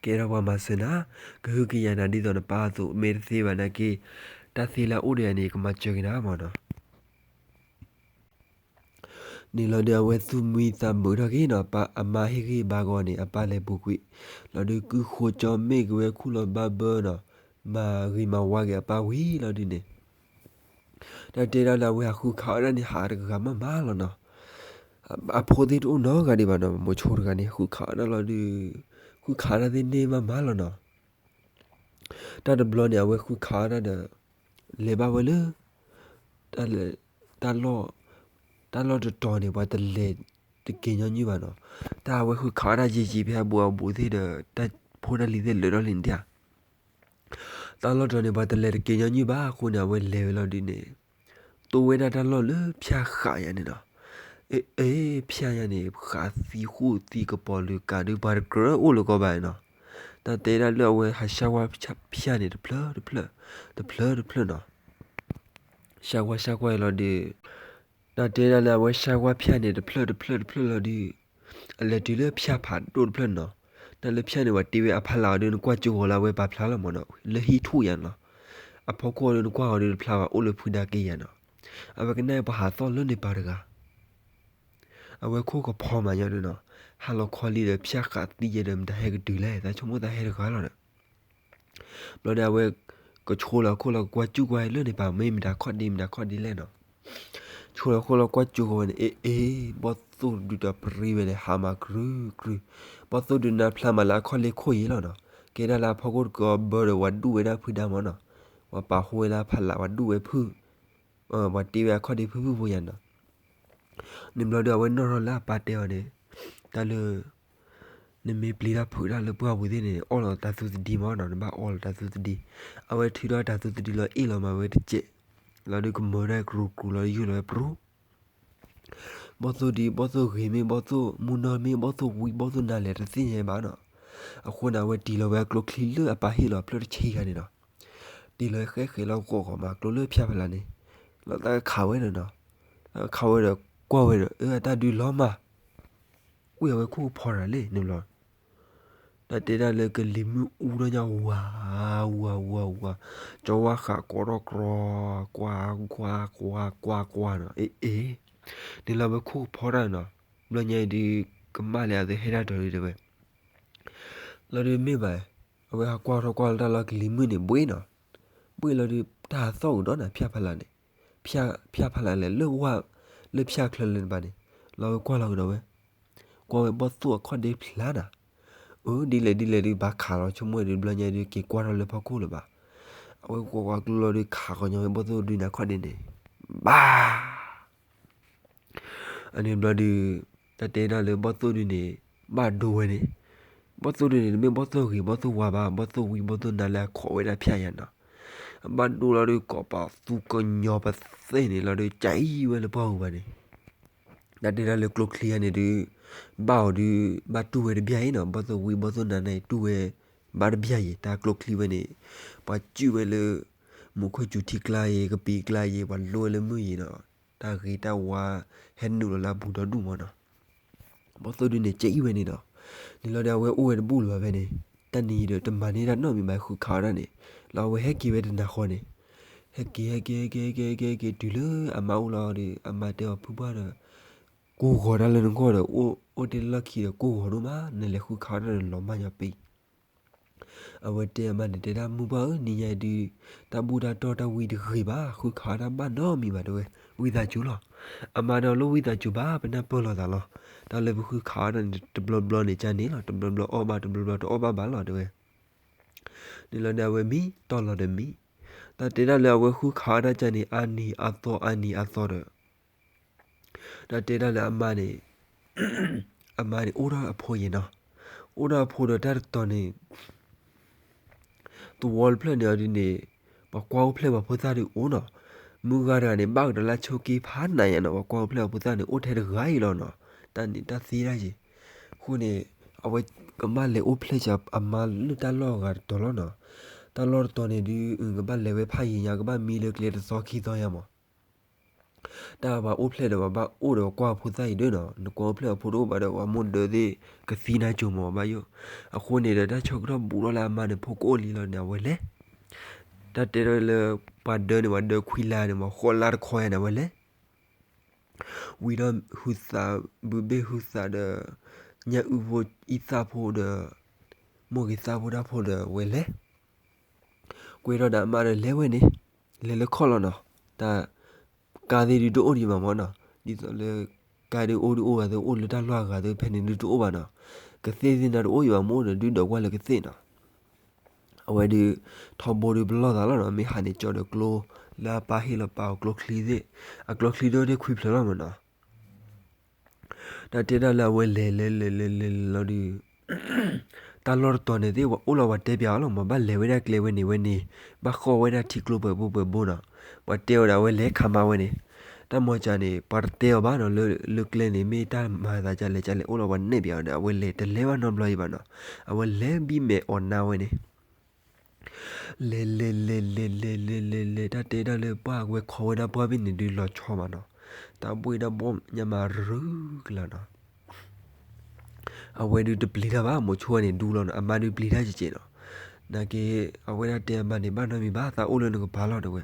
ကဲထီၣ်ပှၤမၤစၢၤနၤ, ကဟုကယာ်နၤဒ်သိးနပၢ်အသိး မ့ၢ်တသ့ဘၣ်နာ်က့, တၢ်သ့လၢအအိၣ်ဒီးယၤန့ၣ် ယကမၤစၢၤက့ၤနၤမးနီၤ. န့ၣ်လီၤဒုး အဝဲသူၣ်မံသးမုာ်ထီၣ်က့ၤနီၤ, အမါဟ့ၣ်ဂံၢ်ဘါဂီၤန့ၣ် အပၢ်လဲၤပူၤကွံာ်, လီၤဒုးကုဃိကၠီမ့ၢ်က့ၤဝဲခူၣ်လီၤဘါဘၢနီၤ, မၤဂ့ၤမၤဝါက့ၤအပၢ်ဝံၤလီၤဒုးန့ၣ် တၢ်တဲဒၣ်လၢအဝဲဟးဃုခးအီၣ်ဒၣ်န့ၣ် ဟးတဂၤမးမးလီၤနီၤ. အဖိသ့ၣ်တအိၣ်နီတဂၤဒံးဘၣ်နီၤ, မိၤဆိတဂၤန့ၣ် ဃုခးအီၣ်ဒၣ်လီၤဒုး, ဃုခးအီၣ်ဒၣ်သ့ၣ်န့ၢ်မးမးလီၤနီၤ. တၢ်တဘျီန့ၣ် အဝဲဃုခးအီၣ်ဒၣ်ဒီး လဲၤဘၣ်ဝဲလၢ တၢ်လီၢ်တတီၤန့ၣ် ပှၤတလဲၤတက့ၤညီနုၢ်ဘၣ်နီၤ. တၢ်အဝဲဃုခးအီၣ်တၢ်ယံာ်ယံာ် ဖဲအဘူးအဘူးသ့ၣ်ဒီး တၢ်ဖိတၢ်လံၤသ့ၣ်လၢာ်ထီၣ်လံန့ၣ်ဧါ. တၢ်လီၢ်တတီၤန့ၣ် ပှၤတလဲၤတက့ၤညီနုၢ်ဘၣ်အဃိန့ၣ် အဝဲလဲၤဝဲလီၤဒုးန့ၣ် တိဝဲဒၣ်တၢ်လီၢ်လၢဖၠၣ်ဃးယၤန့ၣ်နီၤ. အ့ အ့ ဖၠၣ်ယၤန့ၣ် ဃးသံဃိၣ်သံကပီၤလုာ်ကးဒုး ပှၤတကြၢးအိၣ်လၢၤကီးဘၣ်နီၤ. တၢ်တဲဒၣ်လၢအဝဲဟးဆါကွၢ်ဖၠၣ်န့ၣ် တဖျၢၣ်တဖျၢၣ် တဖျၢၣ်တဖျၢၣ်နီၤ. ဆါကွၢ်ဆါကွၢ်လီၤဒုး တၢ်တဲဒၣ်လၢအဝဲဆါကွၢ်ဖၠၣ်န့ၣ် တဖျၢၣ်တဖျၢၣ်တဖျၢၣ်လီၤဒုး အလဲၤတုၤလၢဖၠၣ်ဖးဒိၣ်တဖျၢၣ်နီၤ. တၢ်လၢဖၠၣ်န့ၣ် ပှၤတ့ဝဲအဖီလာ်အီၤဒီး နကွၢ်ကၠိဂီၤလၢအဝဲပာ်ဖျါလီၤမၢ်နီၤ, လၢဟံၣ်ထူၣ်ယၤန့ၣ်လီၤ. အဖီခိၣ်အီၤဒီး နကွၢ်အီၤဒီးတဖျါဘၣ် အိၣ်လၢဖုဒါက့ယၤနီၤ. အဝဲကနၣ်ပှၤဟးသီၣ်လၢန့ၣ်ပၤတဂၤ အဝဲခိၣ်ကဖီမးညီဒီးနီၤ, ဟးလီၤခီလံဒီး ဖၠၣ်ဃးသံယဲဒီး မတၤဟဲကတုၤလဲၣ်, သးဆိကမိၣ်သးဟဲတဂၤလီၤဒီး ဘျီဒီးအဝဲ ကဆိလီၤခိၣ်လီၤကွၢ်ကၠူၣ်ကွၢ်လၢန့ၣ်ပၤ မ့ၢ်မတၤခီၣ်ဒ့ မတၤခီၣ်ဒ့လဲၣ်နီၤ. ဆိလီၤခိၣ်လီၤကွၢ်ကၠူၣ်ဃီဝဲန့ၣ် အ့ အ့ ဘီၣ်သိၣ်ဒုးဒီးပရံဝဲန့ၣ် ဟးမၤကြုၢ်ကြုၢ်, ဘီၣ်သိၣ်ဒုးနါဖျါမးလၢအခီၣ်လ့ၢ်ခိၣ်ယံၤလီၤနီၤ. ကဲဒၣ်လၢအဖီခိၣ်တကီဘၢဒီး ပှၤဒူၣ်ဝဲဒၣ်ဖုဒါမၢ်နီၤ, ပှၤပာ်ဃိဝဲလၢအဖီလာ် ပှၤဒူၣ်ဝဲဖုၣ် ပှၤတ့ဝဲအခီၣ်ဒ့ဖုၣ်ဖုၣ်ဖိယၤနီၤ. န့ၣ်ဘျီဒီး အဝဲနီၣ်ထီၣ်လၢအပၢ်တဲအီၤန့ၣ်, တၢ်လၢ နမ့ၢ်ပျံၤတၢ်ဖုးတၢ်လၢပှၢ်ပူၤသ့ၣ်န့ၣ် အီၣ်လီၤတၢ်သူသဒံမၢ်နီၤ, နဘၣ်အီလီၤတၢ်သူသဒံ. အဝဲထုးထီၣ်တၢ်သူသဒံလီၤ အ့ၣ်လီၤမးဝဲတစဲး, လီၤဒီးကမၢဒၣ်ကြူးကြူးလီၤ ယူၢ်လီၤဝဲပရူၤ ဘီၣ်သိၣ်ဒံ ဘီၣ်သိၣ်ဂ့ၤမ့ၢ် ဘီၣ်သိၣ်မုၢ်နီၢ်မ့ၢ် ဘီၣ်သိၣ်ဝံဘီၣ်သိၣ်နါလဲၣ် တသ့ၣ်ညါဘၣ်နီၤ. အဃိန့ၣ် အဝဲတ့ၢ်လီၤဝဲအကျိချံလၢအပၢ်ဟ့ၣ်လီၤအဖျၢၣ်တဆံဂၤန့ၣ်နီၤ. တ့ၢ်လီၤဃဲဃဲလီၤဂီၤဂီၤမး ကျိလၢဖၠၣ်ဖီလာ်န့ၣ်, လီၤတၢ်ခးဝဲဒီးနီၤ, ခးဝဲဒီးကွၢ်ဝဲဒီး အတၢ်ဒုးလီၤမး ကွံာ်အဝဲခိၣ်ဖီတၢ်လံန့ၣ်လီၤ. တၢ်တဲဒၣ်လၢကလံၤမုၢ်အူထီၣ်ညါဝၤ ဝၤ ဝၤ ဝၤ, ကၠီဝါဃးကိးထီၣ်ကြီ, ကွၢ် ကွၢ် ကွၢ် ကွၢ် ကွၢ်နီၤ, အ့ အ့, န့ၣ်လီၤဝဲခိၣ်ဖီတၢ်နီၤ. ဘျီညါအံၤဒုး ကမၣ်လဲၣ်အသးဟဲဒၣ်ဒီးဒုးတဲဝဲ, လီၤဒုးမ့ၢ်ဘၣ်, အဝဲဟးကွၢ်ထီၣ်ကွၢ်လီၤတၢ်လီၤကလံၤမုၢ်န့ၣ် ဘှ့ၣ်နီၤ, ဘှ့ၣ်လီၤဒုး တၢ်ဟးသီၣ်ကဒီးနၤ ဖၠၣ်ဖီလာ်န့ၣ်, ဖၠၣ်ဖီလာ်လဲၣ် လၢဝၢ် လၢဖၠၣ်ချၢလၢနဘၣ်န့ၣ်, လီၤဝဲကွၢ်လီၤကဒီးဝဲ, ကွၢ်ဝဲဘီၣ်သိၣ်အခီၣ်ဒ့ဖျါနၤ, အၢ ဒ်လဲၣ်ဒ်လဲၣ်ဒုး ဘၣ်ခးလီၤ ဆိကမိၣ်ဝဲဒုး ဘျီညါဒုး က့ၤကွၢ်ထီၣ်လၢဖီခိၣ်လၢၤဘၣ်. အဝဲကွၢ်ကွၢ်ကျိလီၤဒုး ခးဃီညီဝဲဘီၣ်သိၣ်ဒုးနၤခီၣ်ဒ့န့ၣ်, ဘၣ် အန့ၣ်ဘျီဒုး တၢ်တဲဒၣ်လၢဘီၣ်သိၣ်ဒုးန့ၣ် ဘၣ်ဒိဝဲန့ၣ်, ဘီၣ်သိၣ်ဒုးန့ၣ် တမ့ၢ်ဘီၣ်သိၣ်ဂ့ၤဘီၣ်သိၣ်ဝါဘၣ်, ဘီၣ်သိၣ်ဝံဘီၣ်သိၣ်နါလၢအခိးဝဲဒၣ်ဖၠၣ်ယၤနီၤ. အဘၣ်ဒိလီၤဒုး ကိးပသူကညီၤပသ့ၣ်န့ၣ်လီၤဒုး ကၠံဝဲလၢပှၢ်ပူၤဘၣ်န့ၣ်. တၢ်တဲဒၣ်လၢကျိချံယၤန့ၣ်ဒုး ဘၣ်အီၤဒုး ဘၣ်တူၢ်ဝဲတဘျီအံၤနီၤ, ဘီၣ်သိၣ်ဝံဘီၣ်သိၣ်နါန့ၣ် တူၢ်ဝဲ ဘၣ်တဘျီအံၤ တၢ်ကျိချံဝဲန့ၣ်, ပှၤစုၣ်ဝဲလၢ မူခိၣ်စူၤထံကျါအံၤ ကပံၤကျါအံၤ ပှၤလိဝဲလၢမုၢ်အံၤနီၤ, တၢ်ဂ့ၤတၢ်ဝါ ဟဲနုာ်လီၤလၢအပူၤဒီဒူၣ်မၢ်နီၤ. ဘီၣ်သိၣ်ဒုးန့ၣ် ကၠံဝဲန့ၣ်နီၤ. န့ၣ်လီၤဒီးအဝဲအိၣ်ဝဲတဘူၣ်လၢၤဘၣ်ဖဲန့ၣ်, တၢ်နံၤဒီးတမၤန့ၢ်တၢ်နီတမံၤဘၣ် ဃုခးအီၣ်တၢ်န့ၣ်, လီၤအဝဲဟဲက့ၤဝဲတနၤဃီန့ၣ်, ဟဲက့ၤ ဟဲက့ၤ ဟဲက့ၤ ဟဲက့ၤ ဟဲက့ၤ တုၤလၢအမါအိၣ်လီၤဒီး အမါတဲအီၤဖုပှၢ်ဒီး ကိၢ်ဂီၤတၢ်လၢနဂီၢ်ဒီး အိၣ်တ့ၢ်လၢလီၢ်ခံဒီးကိၢ်ဂီၤဒိၣ်မး နလဲၤဃုခးအီၣ်တၢ်ဒီးလီၤမၢ်ညီပံ အဝဲတဲအမါန့ၣ် တဲဒၣ်မုၢ်ပှၢ်ဧၢ နံၤညါအံၤဒုး တၢ်ဘူၣ်တၢ်တီၢ်တၢ်ဝံတဂ့ၤဘၣ် ဃုခးအီၣ်တၢ်ဘၣ်နီတမံၤဘၣ်တဲဝဲ, ဝံသးစူၤလီၤ. အမါဒီးလိၣ်ဝံသးစူၤဘၣ် ပနၢ်ပၢၢ်လိာ်သးလီၤ. တၢ်လၢပဃုခးအီၣ်တၢ်န့ၣ် တဘျီဘျီန့ၣ်ကန့ၣ်လီၤ တဘျီဘျီအီၣ်ဘၣ် တဘျီဘျီတအီၣ်ဘၣ်ဘၣ်လီၤတဲဝဲ. န့ၣ်လီၤန့ၣ် အဝဲမံ တီၢ်လီၤဒီးမံ, တၢ်တဲဒၣ်လၢအဝဲဃုခးအီၣ်တၢ်ကန့ၣ် အါနံၤအါသီအါနံၤအါသီဒီး တၢ်တဲဒၣ်လၢအမါန့ၣ်, အမါန့ၣ်အိၣ်ထီၣ်အဖိယဲၢ်နီၤ, အိၣ်ထီၣ်အဖိဒီးတၢ်တတီၤန့ၣ် သဝီတဖျၢၣ်န့ၣ်အီၤဒ်န့ၣ် ပှၤကွၢ်အိၣ်ဖျဲၣ်ပှၤဖိသၣ်ဒုးအိၣ်နီၤ, မုၢ်ဂၤတဂၤန့ၣ် ဘၣ်ကဒီးလၢဆိးက့ဖးနးယဲၢ်နီၤ, ပှၤကွၢ်အိၣ်ဖျဲၣ်ပှၤဖိသၣ်န့ၣ် အိၣ်ထဲတဂၤအံၤလီၤနီၤ, တၢ်န့ၣ်တၢ်သ့ဒၣ်ယဲၢ်. အဃိန့ၣ် အဝဲကဘၣ်လဲၤအိၣ်ဖျဲၣ်စ့ၢ်အမါလၢတၢ်လီၢ်အဂၤတတီၤလီၤနီၤ, တၢ်လီၢ်တတီၤန့ၣ်ဒုး ကဘၣ်လဲၤဝဲဖးယံၤညါ ကဘၣ်မံလၢကျဲတသီခံသီယါမး တၢ်ပှၤအိၣ်ဖျဲၣ်ဒီးပှၤဘၣ်အိၣ်ဒီးပှၤကွၢ်ဖိသၣ်အံၤဒၣ်နီၤ, နကွၢ်အိၣ်ဖျဲၣ်အဖိတအိၣ်ဘၣ်ဒီး ပှၤမိၢ်ဒၢသ့ၣ်ကသံနါကိၤမးဘၣ်ယိၣ်. အဃိန့ၣ်ဒီး တၢ်ဆၢကတီၢ်ဘူးထီၣ်လၢအမါန့ၣ် ဖိကအိၣ်လံလီၤန့ၣ် အဝဲလဲၤ တၢ်တဲထီၣ်လၢ ပှၤဒၢန့ၣ် ပှၤဒၢခွံလါန့ၣ် ပှၤဃိးလါတခီယါန့ၣ် အဝဲလဲၤ ဝံၤဒီးဟုသး ဘုဘ့ၣ်ဟုသးဒီး ညၣ်အုၣ်ဖိ အံသၣ်ဖိဒီး မိၢ်ဂ့ၤသၣ်ဖိတၢ်ဖိဒီး အဝဲလဲၤ ကွဲထီၣ်ဒီးအမါဒီးလဲၤဝဲန့ၣ် လဲၤလၢခီၣ်လီၤနီၤ, တၢ် ကါသ့ၣ်ဒုးတအိၣ်ဒံးဘၣ်မးနီၤ, ဒ်သိးလၢ ကါဒုးအိၣ်ဒုးအိၣ်ဂၤသ့ၣ် အိၣ်လၢတၢ်လွၢ်အဂၤသ့ၣ် ဖဲန့ၣ်ဒုးတအိၣ်ဘၣ်နီၤ, ကသ့ၣ်သ့ၣ်နၤတအိၣ်ယံၤဘၣ် မ့ၢ်အိၣ်ဒီးဒုးဒီးကွၢ်လၢကသ့ၣ်နီၤ. အဝဲဒုး ထီဘိဒုးပလီၢ်သးလီၤနီၤ, မ့ၢ်ဟးန့ၣ်ကၠီဒီးကျိ လၢအပၢ်ဟ့ၣ်လီၤပာ်အီၤကျိချံသ့ၣ်, အကျိချံဒိၣ်ဒၣ်ခွံဖျၢၣ်လီၤမးနီၤ. တၢ်တဲဒၣ်လၢအဝဲလဲၤလဲၤလဲၤလဲၤလဲၤလီၤဒုး တၢ်လီၢ်တတီၤန့ၣ်သ့ၣ် ပှၤအိၣ်လီၤပှၤတဲပျးအီၤလီၤမး, ဘၣ်လဲၤဝဲဒၣ်ကျဲဝဲန့ၣ်ဝဲန့ၣ်, ဘၣ်ဃီၣ်ဝဲဒၣ်ထံကျိပှဲၤဘိပှဲၤဘိနီၤ, ပှၤတဲအီၤဒီးအဝဲလဲၤခးမါဝဲန့ၣ်, တၢ်မၤစၢၤန့ၣ် ပှၤတတဲအီၤဘၣ်နီၤ, လၢ လၢကျဲန့ၣ် မ့ၢ်တၢ်မၤသးဒ်လဲၣ်ဒ်လဲၣ် အိၣ်လီၤပှၤနဲၣ်ပျးအီၤဒီး အဝဲလဲၤတလဲၤဘၣ်နီတဘျီအံၤဘၣ်နီၤ, အဝဲလဲၤဘံၣ်မဲာ်အီၣ်နါဝဲန့ၣ် လဲၤလဲၤလဲၤလဲၤလဲၤလဲၤလဲၤ တၢ်တဲဒၣ်လၢပှၢ်ဝဲခီဝဲဒၣ်ပှၢ်ဘ့ၣ်န့ၣ်ဒုးလီၤဆီမးနီၤ, တၢ်ဘှ့ၣ်တၢ်ဘီၣ်ညါမးရုကလၤနီၤ. အဝဲဒုးတပျံၤတၢ်ဘၣ် မိၤဆိန့ၣ်ဒူလီၤနီၤ, အမါဒုးပျံၤတၢ်ကဲကဲနီၤ. နာ်က့ အဝဲဒၣ်တဲအမါန့ၣ် ဘၣ်နီတမံၤဘၣ် သးအိၣ်လၢနကပၤလီၤ တဲဝဲ.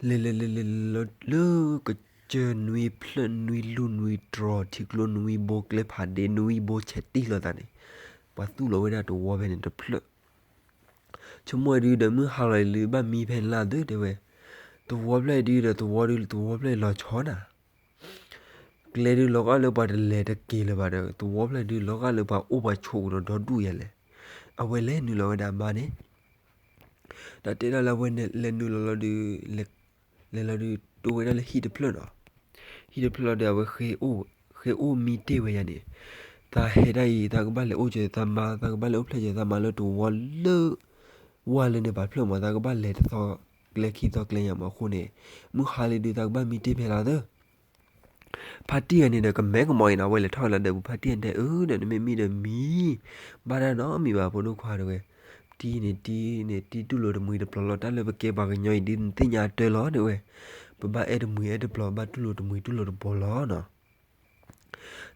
လဲၤလဲၤလဲၤလဲၤလီၤ လၢကစၢၢ်နွံဖျၢၣ်နွံလူၢ်နွံတြီၤ ထံကျိနွံဘိ ကျဲဖးဒ့နွံဘိ ဆဲးတံၢ်လိာ်သးန့ၣ် ပှၤသူၣ်လီၤဝဲဒၣ်တဝီဖဲန့ၣ်တဖျၢၣ်. ဆိကမိၣ်ဝဲဒုးဒီး မုၢ်ဟါလီၤအံၤ လၢဘၣ်မံဖဲန့ၣ်လၢအသိး တဲဝဲ. သဝီဖျၢၣ်အံၤဒုးဒီး သဝီဒုး သဝီဖျၢၣ်အံၤလီၤဆီနၤ. ကျဲဒုးလီၤဂာ်လၢပှၤတလဲၤတက့ၤလၢၤဘၣ်ဒီး သဝီဖျၢၣ်ဒုးလီၤဂာ်လၢပှၤအိၣ်ပှၤဆိးကဒီးဒီဒူၣ်ယဲလဲၣ်. အဝဲလဲၤနုာ်လီၤဝဲဒၣ်အမါန့ၣ် တၢ်တဲဒၣ်လၢအဝဲလဲၤနုာ်လီၤလီၤဒုး လဲၤလီၤဒုး တိၢ်ဝဲဒၣ်လၢဟံၣ်တဖျၢၣ်နီၤ. ဟံၣ်တဖျၢၣ်လီၤဒီး အဝဲ ဃ့အိၣ်မံတ့ၢ်ဝဲယၤန့ၣ်, သးဟဲဒၣ်အံၤ သးကဘၣ်လဲၤအိၣ်ကၢၤသးမါ, သးကဘၣ်လဲၤအိၣ်ဖျဲၣ်ကၢၤသးမါလၢတဝီလၢ ဝါလၢန့ၣ်ပာ်ဖျၢၣ်မး, သးကဘၣ်လဲၤတသီကျဲခံသီကျဲညါမးအဃိန့ၣ်, မုၢ်ဟါလံဒုး သးကဘၣ်မံတ့ၢ်ဖဲလီၤသၢ ဖါတံၢ်ဂၤန့ၣ်ဒီး ကမဲကမီၤအံၤနီၤ, အဝဲလဲၤထီၣ်လၢဒၢးပူၤ ဖါတံၢ်ဂၤတဲ အၢ ဒီးနမ့ၢ်မံဒီးမံ, ဘၣ်တၢ်နီတမံၤဘၣ် ဖိဒိၣ်ခွါတဲဝဲ, တံၢ်န့ၣ်တံၢ်န့ၣ် တံၢ်တူၢ်လိာ်တမှံၤတပျီၤလီၤ, တၢ်လၢပကဲပှၤကညီအံၤဒ်နသ့ၣ်ညါအတၢ်လီၤ တဲဝဲ, ပဘၣ်အဲၣ်တမှံၤအဲၣ်တပျီၤ ဘၣ်တူၢ်လိာ်တမှံၤတူၢ်လိာ်တပျီၤလီၤနီၤ.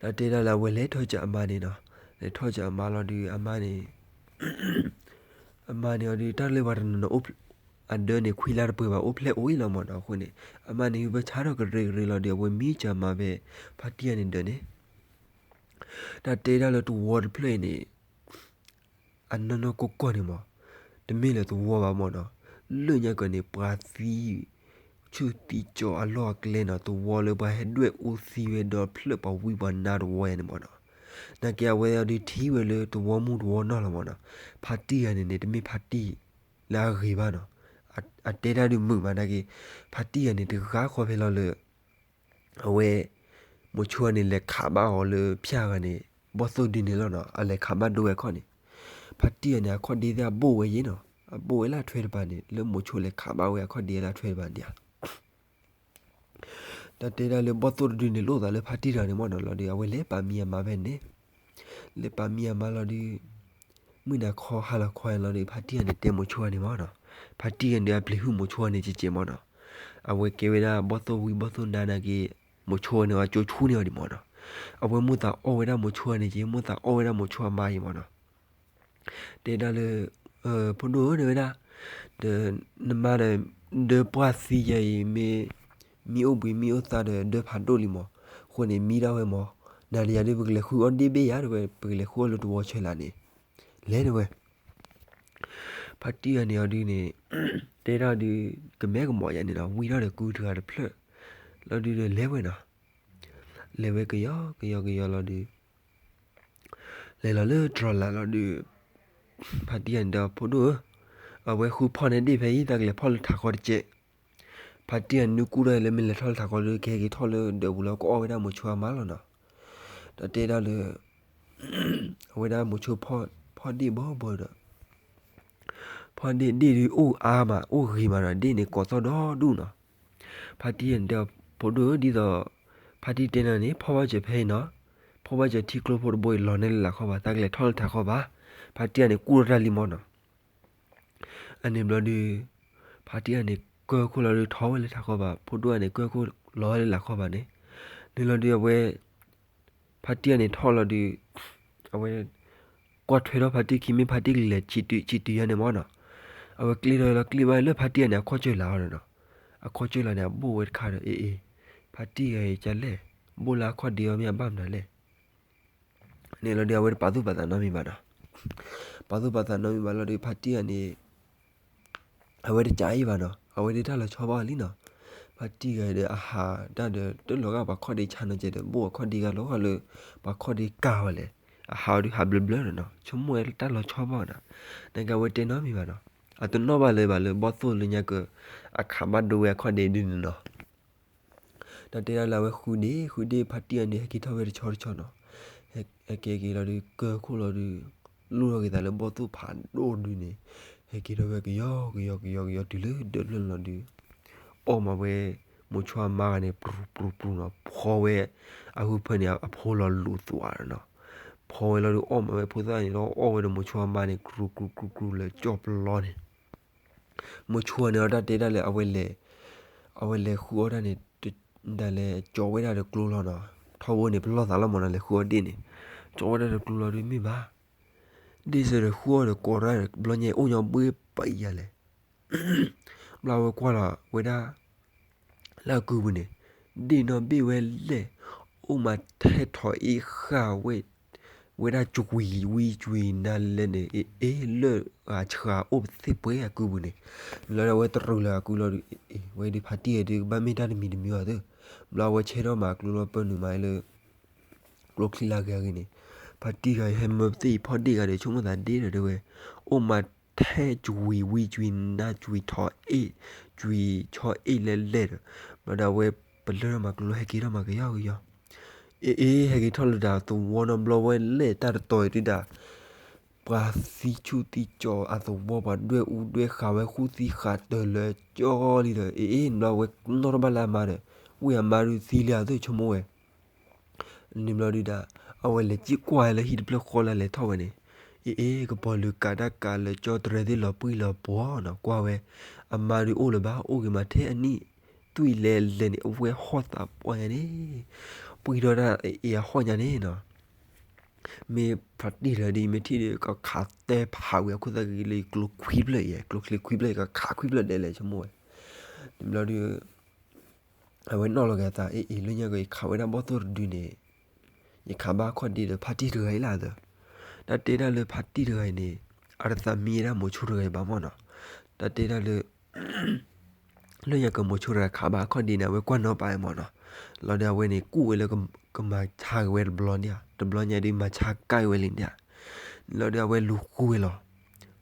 တၢ်တဲဒၣ်လၢအဝဲလဲၤထီၣ်ကၢၤအမါန့ၣ်နီၤ, လဲၤထီၣ်ကၢၤအမါလီၤဒုး အမါန့ၣ် အမါန့ၣ်အီၤဒုး တၢ်လၢပှၤတနီၤနီၤ အဒၢးန့ၣ် ခွံလါတပှဲၤဘၣ် အိၣ်ဖျဲၣ်အိၣ်အံၤလီၤမးနီၤ, အဃိန့ၣ် အမါန့ၣ် ဟုပၢဆါထီၣ်ကရၢကရၢလီၤဒုး အဝဲမံကၢၤမါဖဲ ဖါတံၢ်ဂၤန့ၣ်ဒၢးန့ၣ်, တၢ်တဲဒၣ်လၢတဝီတဖျၢၣ်အံၤန့ၣ် အနီၢ်နီၢ်ကီၢ်ကီၢ်န့ၣ်မး, တမ့ၢ်လၢတဝီဘၣ်မးနီၤ, လၢညါကၢၤန့ၣ် ပှၤသံ ဆူၣ်သံကၠီအလီၢ်အကျဲနီၤ, တဝီလၢပှၤဟဲဒွဲၣ်အူသံဝဲဒီးဖျၢၣ်ပှၤဝံပှၤနါတဝီယၤန့ၣ်မးနီၤ, နာ်က့အဝဲဒုးထံၣ်ဝဲလၢတဝီမုၢ်တဝီနီၢ်လီၤမးနီၤ, ဖါတံၢ်ဂၤန့ၣ်န့ၣ် တမ့ၢ်ဖါတံၢ်လၢအဂ့ၤဘၣ်နီၤ, အတဲတၢ်ဒုးမုာ်မးနာ်က့, ဖါတံၢ်ဂၤန့ၣ် တဂၤဃီဖဲလီၤလၢ အဝဲ မိၤဆိန့ၣ် လဲၤခးဘၣ်အီၤလၢဖၠၣ်ဂၤန့ၣ် ဘီၣ်သိၣ်ဒုန့ၣ်လီၤနီၤ, အလဲၤခးဘၣ်ဒိဝဲအခီၣ်န့ၣ်, ဖါတံၢ်ဂၤန့ၣ် အခီၣ်ဒ့သ့ၣ်အဘိၣ်ဝဲယဲနီၤ, အဘိၣ်ဝဲလၢအထွဲတပၤန့ၣ် လၢမိၤဆိလဲၤခးဘၣ်ဝဲအခီၣ်ဒ့လၢအထွဲတပၤန့ၣ်ဧါ တၢ်တဲဒၣ်လၢဘီၣ်သိၣ်တဒုန့ၣ် လိၣ်သးလၢဖါတံၢ်တဂၤန့ၣ်မးနီၤလီၤဒီး အဝဲလဲၤပာ်မံအမါဖဲန့ၣ်, လဲၤပာ်မံအမါလီၤဒီး မုၢ်နၤခီဟါလီၤခီလီၤဒီး ဖါတံၢ်ဂၤန့ၣ် တဲမိၤဆိန့ၣ်မးနီၤ, ဖါတံၢ်ဂၤန့ၣ် အပျံၤဟုၣ်မိၤဆိန့ၣ်ကဲကဲမးနီၤ, အဝဲကဲဝဲဒၣ်ဘီၣ်သိၣ်ဝံဘီၣ်သိၣ်နါနာ်က့, မိၤဆိန့ၣ် အကၠိဆူန့ၢ်အီၤဒံးမးနီၤ, အဝဲမိၣ်သးအီၣ်ဝဲဒၣ်မိၤဆိန့ၣ်ကဲ မိၣ်သးအီၣ်ဝဲဒၣ်မိၤဆိအမါအံၤမးနီၤ တဲဒၣ်လၢ ဖိဒိၣ်ဧၢ တဲဝဲဒၣ်, ဒီးနမါဒီး ဒၢပှၢ်သံယၤအံၤ မ့ၢ် မံအိၣ်ဘှံးမံအိၣ်သါဒီးဒၢဖးဒိၣ်လံမး, အဃိန့ၣ် မံဒၣ်ဝဲမး, နၤဒီးယၤဒုး ပကလဲၤဃုအီၣ်ဒ့ၣ်ဘ့ၣ်ယၤ တဲဝဲ, ပကလဲၤဃုအီၣ်လၢတဝီဆဲးလးန့ၣ်, လဲၤတဲဝဲ ဖါတံၢ်ဂၤန့ၣ်အီၤဒုးန့ၣ် တဲဒၣ်ဒုး ကမဲကမီၤယၤန့ၣ်နီၤ, ဝံထီၣ်ဒီးကုတဂၤတဖျၢၣ် လီၤဒုးဒီးလဲၤဝဲနီၤ, လဲၤဝဲကယီကယီကယီလီၤဒုး လဲၤလီၤလၢတြီၤလးလီၤဒုး ဖါတံၢ်ဂၤန့ၣ်ဒီး ဖိဒိၣ်ဧၢ, အဝဲဃုဖီၣ်န့ၢ်ဒ့ၣ်ဖဲအံၤ သးကလဲၤဖီၣ်လၢထးခီတကဲး, ဖါတံၢ်ဂၤန့ၣ်ကူၣ်ထီၣ်လၢမ့ၢ်လဲၤထီၣ်လၢထးခီဒုး ကဟဲက့ၤထီၣ်လၢဒၢးပူၤလီၤ ကအီၣ်ဝဲဒၣ်မိၤဆိအမါလီၤနီၤ, ဒီးတဲဒၣ်လၢ အဝဲဒၣ်မိၤဆိဖီၣ်ဒ့ၣ်ဘီဘီဒီး ဖီၣ်ဒ့ၣ်ဒ့ၣ်ဒုးအိၣ်အါမး အိၣ်ဂ့ၤမးဒီး ဒ့ၣ်န့ၣ်ကိးသီၣ်ဒီဒူၣ်နီၤ, ဖါတံၢ်ဂၤန့ၣ်ဒီး ဖိဒိၣ်ဧၢ ဒ်သိး ဖါတံၢ်တဲနၤန့ၣ် ဖီၣ်ဘၣ်စၢၤဖဲအံၤနီၤ, ဖီၣ်ဘၣ်စၢၤထံကျိဖိတဘိအံၤ လီၤန့ၢ်လၢလာ်ခီဘၣ် သးကလဲၤထီၣ်လၢထးခီဘၣ်, ဖါတံၢ်ဂၤန့ၣ်ကူၣ်ထီၣ်တၢ်လံမးနီၤ အန့ၣ်ဘျီဒုး ဖါတံၢ်ဂၤန့ၣ် ကၢၢ်ခိၣ်လီၤဒုး ထီၣ်ဝဲလၢထးခီဘၣ်, ဖိဒိၣ်ဂၤန့ၣ်ကၢၢ်ခိၣ်လီၤဝဲလၢလာ်ခီဘၣ်န့ၣ်, န့ၣ်လီၤဒုးအဝဲ ဖါတံၢ်ဂၤန့ၣ်ထီၣ်လီၤဒုး အဝဲ ကွၢ်ထွဲထီၣ်ဖါတံၢ်ခံ မ့ၢ်ဖါတံၢ်ကလဲၤဆံးတုၤဆံးတုၤယါန့ၣ်မးနီၤ, အဝဲကျ့ထီၣ်ဝဲလီၤ ကျ့ဘၣ်လၢဖါတံၢ်ဂၤန့ၣ် အခီၣ်ကၢၢ်လၢ်အီၤဒီးနီၤ, အခီၣ်ကၢၢ်လၢ်န့ၣ် အဘိၣ်ဝဲတခါဒီး အ့ၣ်အ့ၣ် ဖါတံၢ်ဂၤအံၤကလဲၣ်, ဘိၣ်လၢအခီၣ်ဒ့အီၤမ့ၢ်အဘၣ်မနုၤလဲၣ် န့ၣ်လီၤဒုး အဝဲတပာ်သူၣ်ပာ်သးနီတမံၤဘၣ်နီၤ, ပာ်သူၣ်ပာ်သးနီတမံၤဘၣ်လီၤဒုး ဖါတံၢ်ဂၤန့ၣ် အဝဲတကးအံၤဘၣ်နီၤ, အဝဲဒၣ်တၢ်လီၤဆီဘၣ်လံနီၤ, ဖါတံၢ်ဂၤဒီးအဟးတၢ်ဒီး တလီၤဂာ်ပှၤခီၣ်ဒ့ဆါနီၤကဲဒီး ဘိၣ်အခီၣ်ဒ့ဂၤလီၤဂာ်လၢ ပှၤခီၣ်ဒ့ကၢ်ဝဲလဲၣ်, အဟးအီၤဒုးဟးဘျၢဘျၢနီၤ, ဆိကမိၣ်ဝဲတၢ်လီၤဆီဘၣ်နီၤ, နကဝဲတဲနီတမံၤဘၣ်နီၤ, အတနီၣ်ဘၣ်လၢၤဘၣ်လၢဘီၣ်သိၣ်လၢညါကၢၤ အခးဘၣ်ဒိဝဲအခီၣ်ဒ့ဒုန့ၣ်နီၤ တၢ်တဲဒၣ်လၢအဝဲဃုဒ့ ဃုဒ့ ဖါတံၢ်ဂၤန့ၣ် ဟဲက့ၤထီၣ်ဝဲတဆီတဆီနီၤ, ဟဲက့ၤက့ၤလီၤဒုး ကၢၢ်ခိၣ်လီၤဒုး လူၢ်ထီၣ်က့ၤသးလၢဘီၣ်သိၣ်ဖးဒိၣ်ဒုန့ၣ်, ဟဲက့ၤထီၣ်ဝဲကယီကယီကယီကယီတုၤလၢဒၢးဖျၢၣ်န့ၣ်လီၤဒုး အီၣ်မးဝဲ မိၤဆိအမါဂၤန့ၣ် ပြူၤပြူၤပြူၤနီၤ, ဖီဝဲ အဟုဖၢန့ၣ် အဖိလီၤလူၤသွးနီၤ, ဖီဝဲလီၤဒုးအီၣ်မးဝဲဖိသၣ်န့ၣ်လီၤ အီၣ်ဝဲဒီးမိၤဆိအမါန့ၣ် ကြူကြူကြူကြူလၢကၠီၣ်ပျီန့ၣ် မိၤဆိန့ၣ် အတၢ်တဲဒၣ်လၢအဝဲလဲၤ အဝဲလဲၤဃုအီၣ်တၢ်န့ၣ် ဒ်လဲၣ်ကၠီဝဲဒၣ်ဒီးကျိလီၤနီၤ, ထီဘိန့ၣ် ပလီၢ်သးလီၤမးနီၤ လဲၤဃုအီၣ်ဒ့ၣ်န့ၣ်, ကၠီဝဲဒၣ်တကျိၤလီၤဒုးမ့ၢ်ဘၣ်, ဒ့ၣ်စၢၤဒီးဃုအီၣ်ဒီးကိးရၣ်ဒီး ဘျီညါအိၣ်ညီဘှ့ပာ်အံၤယၤလဲၣ်. ဘျီဝဲကွၢ်လီၤဝဲဒၣ် လၢအကုပူၤန့ၣ်, ဒ့ၣ်နီၣ်ဘ့ၣ်ဝဲလဲၣ်, အိၣ်မးထဲထီၣ်အ့ၣ်ဃာ်ဝဲ, ဝဲဒၣ်ကွံာ်ဝံကွံာ်နၤလဲၣ်န့ၣ်, အ့ၣ် လၢအဆှၤအိၣ်ပသ့ၣ်ပှဲၤအကုပူၤန့ၣ်, လီၤဒီးအဝဲတရူးလၢအကုလီၤဒုး, အ့ၣ် ဝဲဒုးဖးတံၢ်ဂၤဒုးကဘၣ်မ့ၢ်တၢ်တမံၤတမံၤအီၤသ့, ဘျီဝဲဆဲထီၣ်မးကျိလီၤပၢနုာ်မးလၢ ကျိချံလၢအဂ့ၤအဂ့ၤန့ၣ်, ဖးတံၢ်ဂၤအံၤ ဟဲမၢပသ့ၣ်အံၤဖီၣ်ဒ့ၣ်ဂၤဒီး ဆိကမိၣ်သးဒ့ၣ်ဒီးတဲဝဲ, အိၣ်မးထဲကွံာ်ဝံကွံာ်နၤကွံာ်ထီၣ်အ့ၣ်, ကွံာ်ဆီအ့ၣ်လဲၣ်လဲၣ်ဒီး, ဘျီဒီးအဝဲပလၢၢ်ထီၣ်မးကျိလီၤ ဟဲက့ၤထီၣ်မးကယီကယီ, အ့ၣ်အ့ၣ် ဟဲက့ၤထီၣ်လၢတၢ်သဝီနီတဘျီဝဲလဲၣ် တၢ်တတီၤအံၤဒုးဒၣ် ပှၤသံဆူၣ်သံကၠီအသဝီ ပှၤဒွဲၣ်အူဒွဲၣ်ဃာ်ဝဲဃူသံဃာ်တၢၢ်လၢကၠီလံဒီး အ့ၣ်အ့ၣ် ဘျီဝဲနီၣ်ထီၣ်ဘၣ်လၢအမါဒီး, ဝံၢ်အမါဒုးသံလံအသ့ၣ်ဆိကမိၣ်ဝဲ န့ၣ်ဘျီဒုးဒၣ်, အဝဲလဲၤကံၣ်ကွၢ်လၢဟံၣ်တဖျၢၣ်ဃီလၢလဲၤထီၣ်ဝဲန့ၣ်, အ့ၣ်အ့ၣ် ကပီၤလုာ်ကးတၢ်ကးလၢကၠီတြဲၤသ့ၣ်လီၤပှံၢ်လီၤပှီၤနီၤ ကွၢ်ဝဲ, အမါဒုးအိၣ်လၢၤဘၣ် အိၣ်ဂ့ၤမးထဲအနံၣ်သွံၣ်လဲၤလဲၤန့ၣ် အဝဲဟီၣ်သးပှၢ်ညါန့ၣ်, ပှံၢ်ထီၣ်တၢ်အ့ၣ်အဟီၣ်ညါန့ၣ်နီၤ မ့ၢ်ဖးတံၢ်တဂၤဒ်အံၤ မ့ၢ်ထံၣ်ဒီး ကခးတဲဖးဝံၤအခိၣ်သၣ်ဂ့ၤလၢယကျိခွံဖျၢၣ်အံၤ ကျိချံခွံဖျၢၣ်အံၤ ကခးခွံဖျၢၣ်ဒဲးလဲၣ်ဆိကမိၣ်ဝဲ, န့ၣ်ဘျီဒုး အဝဲနီၣ်လီၤက့ၤအသး အ့ၣ်အ့ၣ် လၢညါက့ၤ ယခးဝဲဒၣ်ဘီၣ်သိၣ်တဒုန့ၣ်, ယခးဘၣ်အခီၣ်ဒ့ဒီးဖးတံၢ်တဂၤအံၤလၢအသး, တၢ်တဲဒၣ်လၢဖးတံၢ်တဂၤအံၤန့ၣ်, အတသးမံဝဲဒၣ်မိၤဆိတဂၤအံၤဘၣ်မ့ၢ်နီၤ, တၢ်တဲဒၣ်လၢ လၢညါက့ၤမိၤဆိတဂၤခးဘၣ်အခီၣ်ဒ့န့ၣ် အဝဲကွၢ်နီၣ်ပာ်ဝဲမ့ၢ်နီၤ, လီၤဒီးအဝဲန့ၣ် ကူၣ်ဝဲလၢကမၤဆါက့ၤဝဲတဘျီန့ၣ်ဧါ, တဘျီညါဒုးမၤဆါကါဝဲလံန့ၣ်ဧါ, လီၤဒီးအဝဲလူၤဃုဝဲလီၤ,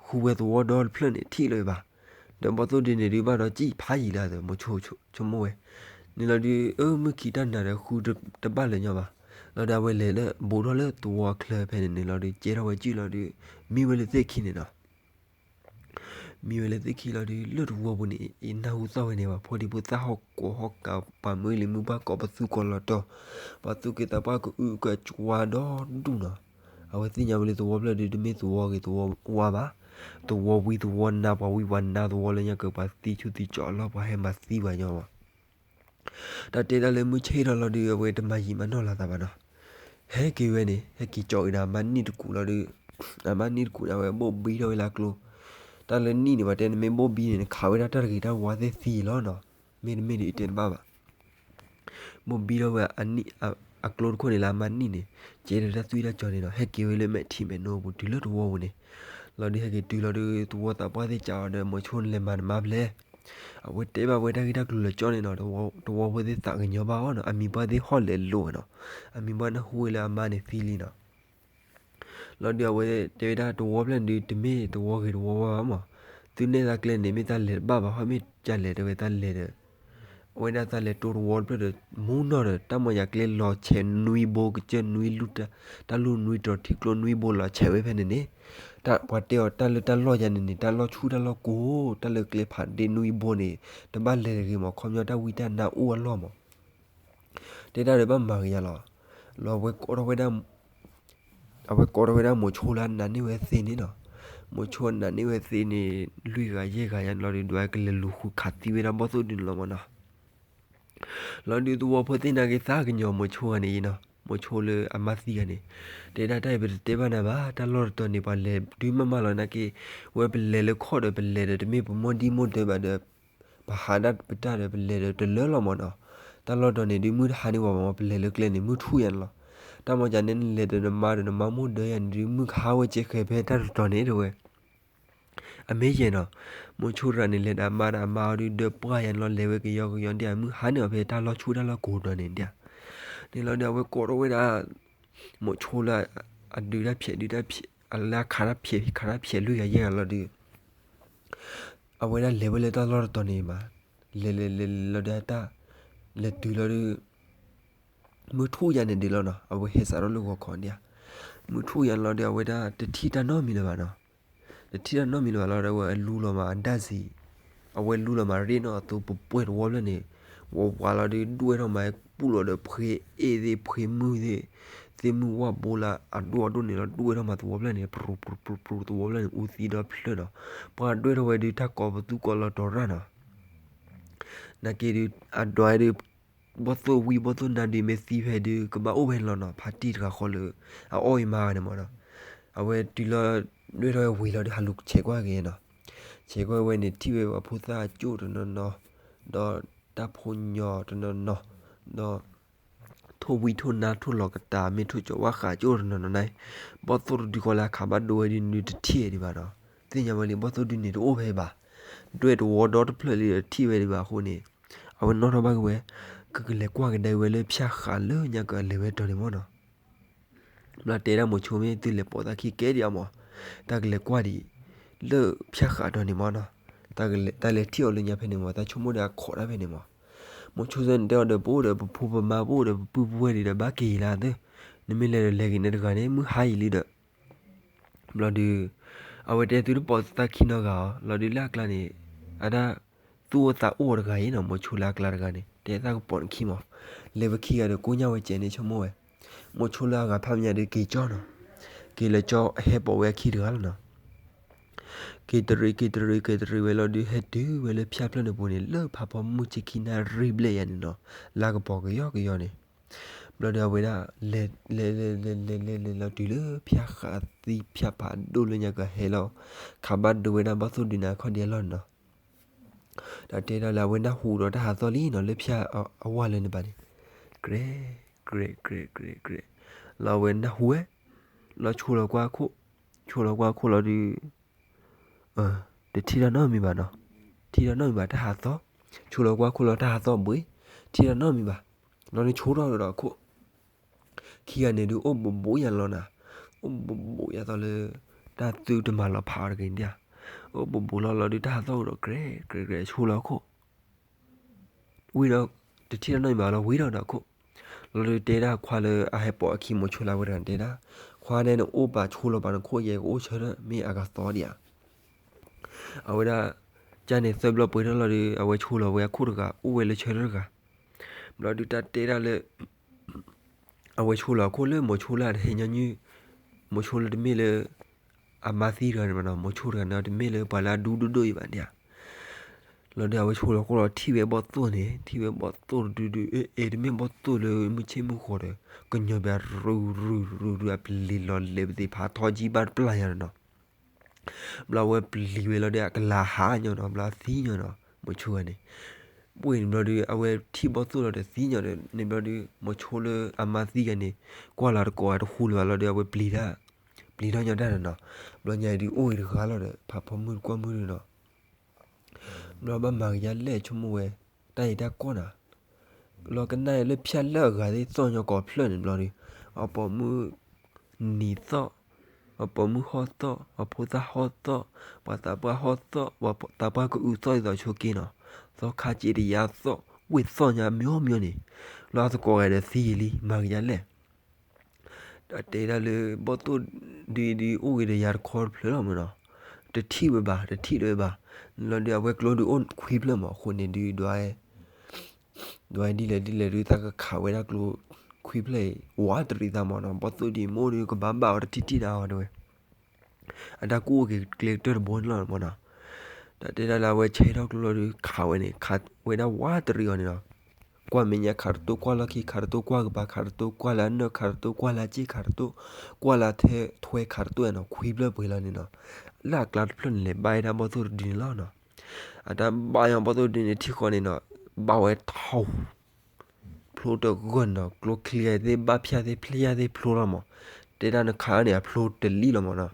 ဃုဝဲသဝီဒီတဖျၢၣ်န့ၣ် ထံၣ်လီၤဝဲဘၣ်, ဒီးဘီၣ်သိၣ်ဒ့န့ၣ်ဒုးဘၣ်ဒီးကံၣ်ဖးယံာ်လၢအသး မိၤဆိဆိကမိၣ်ဝဲ, န့ၣ်လီၤဒုး အၢ မုၢ်ခံတၢ်နၤဒီးဃုတဘၣ်လၢၤညီဘၣ်, လီၤဒီးအဝဲလဲၤလၢ ဘူးထီၣ်လၢသဝီချၢဖဲန့ၣ်န့ၣ်လီၤဒုး ကဲထီၣ်ဝဲကံၣ်လီၤဒုး မံဝဲလၢသ့ၣ်ခံန့ၣ်နီၤ မံဝဲလၢသ့ၣ်ခံလီၤဒုး လၢသဝီပူၤန့ၣ် အနၢ်ဟူသီၣ်ဝဲန့ၣ် ပှၤဖိဒံဖိသၣ်ဟီၣ်ကိးဟီၣ်ကး ပှၤမုၢ်လံၤမုၢ်ပှၢ်ကိးပသူကိးလီၤတီၤ, ပှၤသူၣ်က့သးပှၢ်ကအုကကွါဒီဒူၣ်နီၤ, အဝဲသ့ၣ်ညါဝဲလၢသဝီဖျၢၣ်ဒုး တမ့ၢ်သဝီဂ့ၤသဝီဝါဘၣ်, သဝီဝံသဝီနါ ပှၤဝံပှၤနါသဝီလၢညါက့ၤ ပှၤသံဆူၣ်သံကၠီအလီၢ် ပှၤဟဲမၤသံပှၤညီဘၣ် တၢ်တဲဒၣ်လၢမုၢ်ဆ့ၣ်ထီၣ်လီၤဒုး အဝဲတမၤယံာ်မၤနီၢ်လီၤသးဘၣ်နီၤ, ဟဲက့ၤဝဲန့ၣ် ဟဲက့ၤကၠီက့ၤဒီးအမါနံၣ်တကူာ်လီၤဒုး, အမါနံၣ်တကူာ်န့ၣ် အဝဲဘိၣ်ဘံထီၣ်ဝဲလၢအကျိ, တၢ်လၢနံၣ်န့ၣ် ပှၤတဲနမ့ၢ်ဘိၣ်ဘံန့ၣ် နခးဝဲဒၣ်တၢ်တဂ့ၤတၢ်ဝါသ့ၣ်သံလီၤနီၤ, မ့တမ့ၢ်ဒုးအတဲတဘၣ်ဘၣ် ဘိၣ်ဘံထီၣ်ဝဲအကျိတခိၣ်န့ၣ်လၢအမါနံၣ်န့ၣ်, ကဲဒီးတၢ်သွံၣ်တၢ်ကၠီန့ၣ်နီၤ ဟဲက့ၤဝဲလၢမဲာ်ထံမဲာ်နိပူၤတုၤလၢသဝီပူၤန့ၣ်, လီၤဒုးဟဲက့ၤတုၤလီၤဒုး သဝီသးပှၢ်သ့ၣ်ကးအီၤဒီး မိၤဆိန့ၣ်လဲၤမၤနမါဖဲလဲၣ်, အဝဲတဲဘၣ်ဝဲတၢ်ဂ့ၢ်တၢ်ကျိၤလၢကၠီန့ၣ်နီၤ, သဝီဖိသ့ၣ်သးကညီၤဘၣ်အီၤနီၤ, အမံၤပှၢ်သ့ၣ်ဟီၣ်လဲၤလိာ်နီၤ, အမံၤပှၢ်နၢ်ဟူဝဲလၢအမါန့ၣ်သံလံနီၤ လီၤဒုးအဝဲတဲဝဲဒၣ်သဝီဖျၢၣ်န့ၣ်ဒုး တမ့ၢ်သဝီဂ့ၤသဝီဝါဘၣ်မး, သုနဲၣ်သးကျဲန့ၣ် မ့ၢ်သးလဲၤတဘၣ်ဘၣ် ဟီၣ်မ့ၢ်ကလဲၤတဲဝဲသးလဲၤဒီး, အဝဲဒၣ်သးလဲၤတိသဝီတဖျၢၣ်ဒီး မူနီၢ်ဒီး တၢ်မီၢ်ယၤကျဲလီၤဆဲးနွံဘိ ကစၢၢ်နွံလူၢ် တၢ်လူၢ်နွံတြီၤထံကျိနွံဘိလီၤဆဲးဝဲဖဲန့ၣ်န့ၣ်, ပှၤတဲအီၤတၢ်လၢတၢ်လီၢ်ယၤန့ၣ်န့ၣ် တၢ်လီၢ်ဆူၣ်တၢ်လီၢ်ကိၤ တၢ်လၢကျဲဖးဒ့နွံဘိန့ၣ် တဘၣ်လဲၤတဂ့ၤမး ခီပညီတၢ်ဝံတၢ်နါအိၣ်အလီၢ်မး တဲဒၣ်ဒီးဘၣ်မၤကယၤလီၤ. လီၤဝဲကိးထီၣ်ဝဲဒၣ် အဝဲကိးထီၣ်ဝဲဒၣ်မိၤဆိလၢအနာ်န့ၢ်ဝဲသ့န့ၣ်နီၤ. မိၤဆိအနာ်န့ၢ်ဝဲသ့န့ၣ် လွံၢ်ဂၤယဲၢ်ဂၤယါန့ၣ်လီၤဒုး ဒွးကလဲၤလူၤဃုခးသံဝဲဒၣ်ဘီၣ်သိၣ်ဒုန့ၣ်လီၤမးနီၤ. လီၤဒုးသဝီဖိသ့ၣ်နာ်က့ၤသးကညီၤမိၤဆိဂၤန့ၣ်နီၤ, မိၤဆိလၢအမါသံဂၤန့ၣ်, တဲဒၣ်တၢ်အံၤပတတဲဘၣ်နၤဘၣ်, တၢ်လီၢ်တတီၤန့ၣ် ပှၤလဲၤဒုးမးမးလီၤနာ်က့ၤ, ဝဲပလဲၤလၢခီၣ်ဒီး ပလဲၤဒီးတမ့ၢ်ပမိၢ်ဒံမိၢ်ဒၢဘၣ်ဒီး ပဟးဒၣ်ပတၢ်ဒီး ပလဲၤဒီးတလၢလီၤမးနီၤ. တၢ်လီၢ်တီၤန့ၣ်ဒုး မုၢ်တဟါန့ၢ်ဝဲဘၣ်မး ပလဲၤလၢကျဲန့ၣ် မုၢ်ထူၣ်ယါန့ၣ်လီၤ. တၢ်မၤကန့ၣ် နလဲၤဒီးနမါဒီးနမါမိၢ်ဒၢယါန့ၣ်ဒုး မုၢ်ကဟါဝဲကဲဃဲၤဖဲတၢ်တတီၤန့ၣ်တဲဝဲ. အမ့ၢ်ယဲၢ်နီၤ, မိၤဆိတဂၤန့ၣ် လဲၤဒီးအမါဒီးအမါအီၤဒုး ဒၢပှၢ်ယါန့ၣ်လီၤ လဲၤဝဲကယီကယီဒ်အမုၢ်ဟါန့ၢ်အီၤ ဖဲတၢ်လီၢ်ဆူၣ်တၢ်လီၢ်ကိၤတီၤန့ၣ်ဒ်. န့ၣ်လီၤဒုး အဝဲကိးထီၣ်ဝဲဒၣ် မိၤဆိလၢအဒုးတၢ်ဖျဲးဒုးတၢ်ဖျဲး လၢအခးတၢ်ဖျဲး ခးတၢ်ဖျဲးလွံၢ်ဂၤယဲၢ်ဂၤလီၤဒုး အဝဲဒၣ်လဲၤဝဲလၢတၢ်လီၢ်တတီၤန့ၣ်မး, လဲၤလဲၤလဲၤလဲၤလီၤဒုးတၢ်, လဲၤတုၤလီၤဒုး မုၢ်ထူၣ်ယါန့ၣ်ဒုးလီၤနီၤ, အဝဲဟဲစးထီၣ်လၢဂီၤခီဒ်ဧါ. မုၢ်ထူၣ်ယါန့ၣ်လီၤဒုး အဝဲဒၣ်တထံၣ်တၢ်နီတမံၤလၢၤဘၣ်နီၤ. တထံၣ်တၢ်နီတမံၤလၢၤဘၣ်လီၤဒီး အဝဲလူလီၤမးအဒၣ်စံး, အဝဲလူလီၤမးရ့ၣ်နီၤအသိးပှဲၤတဝီဖျၢၣ်န့ၣ်, ဝးဝးလီၤဒုး ဒွဲၣ်ထီၣ်မးပူၣ်လီၤဒီးဖှ့အ့ၣ်သ့ၣ်ဖှ့မုၢ်သ့ၣ်, သ့ၣ်မုၢ်ဝၣ်ဘိလၢအဒိၣ်အဒိၣ်န့ၣ်လီၤ ဒွဲၣ်ထီၣ်မးသဝီဖျၢၣ်န့ၣ် ပြူၤပြူၤပြူၤပြူၤ သဝီဖျၢၣ်န့ၣ် အူသံဒီဖျၢၣ်နီၤ. ပှၤဒွဲၣ်ထီၣ်ဝဲဒုးတၢ်ကိးပသူကိးလီၤတီၤရၣ်နီၤ. နာ်က့ဒုး အဒွးဒုး ဘီၣ်သိၣ်ဝံဘီၣ်သိၣ်နါဒုးမ့ၢ်သံဖဲဒုး ကဘၣ်အိၣ်ဖဲန့ၣ်လီၤနီၤ, ဖါတံၢ်တဂၤဃီလၢ အအီၣ်အံၤမၤဂၤန့ၣ်မၢ်နီၤ. အဝဲတုၤလၢ ဒွဲၣ်ထီၣ်ဝဲဝံၤလီၤဒုး ဟးလူၤဆဲးကွၢ်က့ၤနီၤ. ဆဲးကွၢ်ဝဲန့ၣ် ထံၣ်ဝဲပှၤဖိသၣ်ကၠိၣ်တနီၤနီၤ, ဒီးတၢ်ဖိညီတနီၤနီၤ, ဒီး ထိၣ်ဝံထိၣ်နါထိၣ်လီၤကတၤ မ့ၢ်ထိၣ်ကၠီၤဝၣ်ဃးကၠိၣ်တနီၤနီၤန့ၣ်, ဘီၣ်သိၣ်တဒုဃီလၢအခးဘၣ်ဒိဝဲဒုးနုၤတထံၣ်ဒံးဘၣ်နီၤ. သ့ၣ်ညါဝဲလံ ဘီၣ်သိၣ်ဒုန့ၣ်တအိၣ်ဖဲဘၣ်. ဒွဲၣ်တဝီဒီတဖျၢၣ်လံဒီးထံၣ်ဝဲဒံးဘၣ်အဃိန့ၣ်, အဝဲနီၣ်ထီၣ်ဘၣ်က့ၤဝဲ, ကကလဲၤကွၢ်ကဒါဝဲလၢဖၠၣ်ဃးလၢညါကအလဲၤဝဲတီၤန့ၣ်မၢ်နီၤ. ဘျီတဲဒၣ်မိၤဆိမ့ၢ်သုလဲၤပိာ်သးခံကဲဒံးအီၤမၢ်, တၢ်ကလဲၤကွၢ်ဒံး လၢဖၠၣ်ဃးတီၤန့ၣ်မၢ်နီၤ. တၢ်ကလဲၤ တၢ်လဲၤထံၣ်အီၤလၢညါဖဲန့ၣ်မၢ်, တၢ်ဆိကမိၣ်ဒီးအခီးတၢ်ဖဲန့ၣ်မၢ်. မိၤဆိစ့ၢ်န့ၣ်တဲအီၤဒီး ပအိၣ်ဒီးပဖိပမါ ပအိၣ်ဒီးပပုၢ်ပဝဲၢ်ဒံးဒီး ဘၣ်က့ၤလၢသၢ, နမ့ၢ်လဲၤဒီးလဲၤက့ၤန့ၣ်တဂၤန့ၣ် မုၢ်ဟါအံၤလံဒီး ဘျီဒုး အဝဲတဲသုတပိာ်သးခံနီတဂၤအီၤ, လီၤဒုးလၢအကျါန့ၣ် အဒၣ် သူၣ်အိၣ်သးအိၣ်တဂၤအံၤနီၤ, မိၤဆိလၢအကျါတဂၤန့ၣ် တဲသးကပိာ်နခံမၢ်. လဲၤဝဲခံဂၤဒီးကိးညါဝဲကဲန့ၣ်ဆိကမိၣ်ဝဲ, မိၤဆိလၢအဂၤဖးမညါဒုးက့ၤကၠီနီၤ, က့ၤလၢကၠီအဟဲပိာ်ဝဲအခံတဂၤလီၤနီၤ. က့ၤတရံးက့ၤတရံးက့ၤတရံးဝဲလီၤဒုး ဟဲတုၤဝဲလၢဖၠၣ်ဖျၢၣ်န့ၣ်ပူၤန့ၣ် လၢဖးဖီမုၢ်ဆ့ခံနၣ်ရံၣ်ဘျဲၣ်ယၤန့ၣ်နီၤ, လါကပီၤကယီကယီန့ၣ်. ဘျီဒုးအဝဲဒၣ် လဲၤ လဲၤ လဲၤ လဲၤ လဲၤ လဲၤ လဲၤလီၤတုၤလၢဖၠၣ်ဃးသံဖၠၣ်ဖးဒိၣ်လၢညါကဟဲလီၤ, ခးဘၣ်ဒိဝဲဒၣ်ဘီၣ်သိၣ်ဒုန့ၣ်အခီၣ်ဒံးအလီၢ်န့ၣ်နီၤ. ဒီးတဲဒၣ်လၢအဝဲနၢ်ဟူဒီးတၢ်ဟးသီၣ်လံနီၤ လၢဖၠၣ်အဝါလၢန့ၣ်ဘၣ်န့ၣ်, ကြဲး ကြဲး ကြဲး ကြဲး ကြဲး လီၤအဝဲနၢ်ဟူဝဲ, လီၤဆိလီၤကွၢ်ခိၣ်, ဆိလီၤကွၢ်ခိၣ်လီၤဒုး တထံၣ်တၢ်နီတမံၤဘၣ်နီၤ, ထံၣ်တၢ်နီတမံၤဘၣ် တၢ်ဟးသီၣ်, ဆိလီၤကွၢ်ခိၣ်လီၤတၢ်ဟးသီၣ်ဘှ့ၣ်, ထံၣ်တၢ်နီတမံၤဘၣ်, လီၤဒုးဆိထီၣ်ဒီးအခိၣ် ခံဂၤန့ၣ်ဒုးအိၣ်ဘူးဘူးယၤလီၤနၤ, အိၣ်ဘူးဘူးယၤသီလၢ တၢ်သုတမၤလီၤဖးအီၤတဂ့ၤဒၣ်, အိၣ်ဘူးဘူးလီၤလီၤဒုးတၢ်ဟးသီၣ်အိၣ်ဒီး ကြဲး ကြဲး ကြဲး ဆိလီၤခိၣ် ဝံၤဒီး တထံၣ်တၢ်နီတမံၤဘၣ်လီၤ ဝံၤဒီးဒီးခိၣ်, လီၤဒုးတဲဒၣ်ခွါလၢအဟဲပိာ်အခံမိၤဆိလၢအဝဲတဂၤန့ၣ်တဲဒၣ်, ခွါန့ၣ်နအိၣ်ပာ်ဆိလီၤပာ်နခိၣ်ယဲကအိၣ်ဆၢထၢၣ် မ့ၢ်အဂၤသီဒံးဧါ အဝဲဒၣ် ကၢ်န့ၣ်သၢဘျီပှဲၤထီၣ်လီၤဒီး အဝဲဆိလီၤဝဲအခိၣ်တဂၤ အိၣ်ဝဲလၢဆၢထၢၣ်တဂၤ, ဘျီဒုးတၢ်တဲဒၣ်လၢ အဝဲဆိလီၤအခိၣ်လၢမိၤဆိလၢအတဟဲညီနုၢ်, မိၤဆိလၢတမ့ၢ်လၢ အမါသံတဂၤန့ၣ်ဘၣ်နီၤ, မိၤဆိတဂၤန့ၣ်တမ့ၢ်လၢပှၤလၢအဒူဒိၣ်ဒိၣ်အံၤဘၣ်န့ၣ်ဧါ. လီၤဒုးအဝဲဆိလီၤခိၣ်လီၤထံၣ်ဝဲဘီၣ်သိၣ်န့ၣ် ထံၣ်ဝဲဘီၣ်သိၣ်တဒုဒု အ့ တမ့ၢ်ဘီၣ်သိၣ်လၢမုၢ်ဆ့ၣ်မုၢ်ဃီဒီး ကညီဘၣ်ရူၤရူၤရူၤရူၤ အပျံၤလီၤလဲၤပသ့ၣ်ဖးထီကံဘၣ်တပျၢ်ညါန့ၣ်နီၤ. ဘျီအဝဲပျံၤဝဲလီၤဒီးအကလၤဟးညီနီၤ ဘျီသံညီနီၤ မိၤဆိဂၤန့ၣ်, ပှ့ၤန့ၣ်ဘျီဒုး အဝဲထံၣ်ဘီၣ်သိၣ်လီၤဒီးသံညီဒီးန့ၣ်ဘျီဒုး မိၤဆိလၢအမါသံဂၤန့ၣ် ကွၢ်လီၤတကိးဝဲတဃူလၢၤဘၣ်လီၤဒီး အဝဲပျံၤတၢ်, ပျံၤထီၣ်ညီတၢ်န့ၣ်နီၤ. ဘျီညါအံၤဒုးအိၣ်ဂ့ၤတဂၤလီၤဒီး ဖးဖီမုၢ်တကွၢ်မုၢ်ဒုးနီၤ ဘျီဘၣ်မၤကယါလဲၣ်ဆိကမိၣ်ဝဲ, တၢ်အံၤတၢ်ကီၢ်နၤ, လီၤကနၣ်လၢဖၠၣ်လၢအဂၤသ့ၣ်သီၣ်ညီကိးဖျၢၣ်န့ၣ်ဘျီဒုး, အပိာ်မုၣ်နံၤသီၣ်, အပိာ်မုၣ်ဟီၣ်သီၣ်, အဖိသၣ်ဟီၣ်သီၣ်, ပှၤသးပှၢ်ဟီၣ်သီၣ်, ပှၤသးပှၢ်ကအုးသီၣ်ဒ်သိးဆိက့နီၤ, သီခါစ့တယါသီၣ်, ဝ့ၢ်သီၣ်ညါမ့ၢ်အီၣ်မ့ၢ်အီၣ်န့ၣ်, လီၤအသကိးဂၤဒီးသံယံာ်လံ မၤကယါလဲၣ် ဒီးတဲဒၣ်လၢ ဘီၣ်သိၣ်ဒုးဒုးအိၣ်ဂ့ၤဒီးယၤတခီတဖျၢၣ်လီၤမ့ၢ်နီၤ, တထံၣ်ဝဲဘၣ် တထံၣ်ဝဲဘၣ်, လီၤဒုးအဝဲကျိဒုးအိၣ်ခွံဖျၢၣ်မး အဃိန့ၣ်ဒုးဒွး ဒွးဒ်လဲၣ်ဒ်လဲၣ်ဒုး သးကခးဝဲဒၣ်ကျိခွံဖျၢၣ်အံၤ ဝးတရံးသးမးနီၤ, ဘီၣ်သိၣ်ဒုးမ့ၢ်အိၣ်ဒုးကဘၣ်ဘၣ်အီၤတထံၣ်ထံၣ်ဒၣ်အီၤတဲဝဲ အတၢ်ကူၣ်အိၣ်က့ၤကျဲကတၢၢ်တဘိန့ၣ်လီၤမ့ၢ်နီၤ. ဒီးတဲဒၣ်လၢအဝဲဆဲးထီၣ်ကျိလီၤဒုးခးဝဲန့ၣ် ခးဝဲဒၣ်ဝးတရံးအီၤန့ၣ်နီၤ, ကွၢ်မဲာ်ညါခးတတိၢ် ကွၢ်လီၢ်ခံခးတတိၢ် ကွၢ်ကပၤခးတတိၢ် ကွၢ်လၢအနၢၣ်ခးတတိၢ် ကွၢ်လၢအစ့ၣ်ခးတတိၢ် ကွၢ်လၢအထဲထွဲခးတတိၢ်နီၤ, ခွံဖျၢၣ်ပှဲၤလီၤန့ၣ်နီၤ, လၢအကျါတဖျၢၣ်န့ၣ်လဲၤဘၣ်ဝဲဒၣ်ဘီၣ်သိၣ်တဒုန့ၣ်လီၤနီၤ. အတၢ်ဘၣ်ညီဘီၣ်သိၣ်တဒုန့ၣ်ထံၣ်ဃီန့ၣ်နီၤ, ဘၣ်ဝဲထီၣ် ဖျိတဂၢၢ်နီၤ, ကျိချံသ့ၣ် ဘၣ်ဖၠၣ်သ့ၣ် ဖျဲၣ်ယၣ်သ့ၣ်ဖျိလီၤမး, တဲဒၣ်နခးန့ၣ် အဖျိတလံၣ်လီၤမးနီၤ.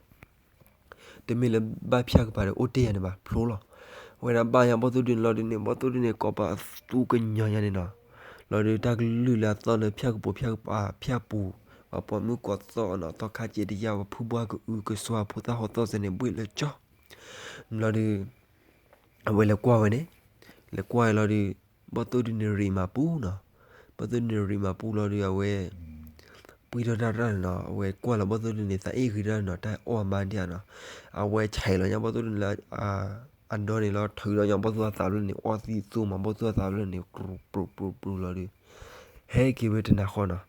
တမ့ၢ်လၢဘၣ်ဖၠၣ်ကပၤဒီးအိၣ်တ့ၢ်ယၤန့ၣ်ဘၣ် ဖျိလီၤ. အဝဲဒၣ်ဘၣ်ယၤဘီၣ်သိၣ်ဒုန့ၣ်လီၤဒုးန့ၣ် ဘီၣ်သိၣ်ဒုန့ၣ် ကိးပသူကညီၤယၤန့ၣ်နီၤ, လီၤဒုးတၢ်ကလုၢ်လၢအသီၣ်လၢဖၠၣ်ကပိၤဖၠၣ်ကပၤဖၠၣ်ပူၤ, ပှၤပိာ်မုၣ်ကိးသီၣ်နီၤ, သီခါစ့တယါ ပှၤဖုဘှၢ်ကအုကစွါ ဖိသၣ်ဟီၣ်သီၣ်စဲန့ၣ် ဘှ့ၣ်လၢကၠီ ဘျီဒုး အဝဲလဲၤကွၢ်ဝဲန့ၣ်, လဲၤကွၢ်ဝဲလီၤဒုး ဘီၣ်သိၣ်ဒုန့ၣ်ရံးမၤပူနီၤ, ဘီၣ်သိၣ်ဒုန့ၣ်ရံးမၤပူလီၤဒုး အဝဲ ပှံထီၣ်တၢ်တၢ်န့ၣ်နီၤ, အဝဲကွၢ်လီၤဘီၣ်သိၣ်ဒုန့ၣ် သးအ့ၣ်ဂ့ၤတၢ်န့ၣ်နီၤ, တၢ်အီၣ်အမါဒံးဧါနီၤ, အဝဲဆဲးလီၤညါဘီၣ်သိၣ်ဒုန့ၣ်လၢ အဒီန့ၣ်လီၤ, ထုးဒီးညါဘီၣ်သိၣ်အသးဘျီန့ၣ် အီၣ်သံသိမး ဘီၣ်သိၣ်အသးဘျီန့ၣ် ကြူးကြူးကြူးကြူးလီၤဒုး ဟဲက့ၤဝဲတနၤဃီနီၤ,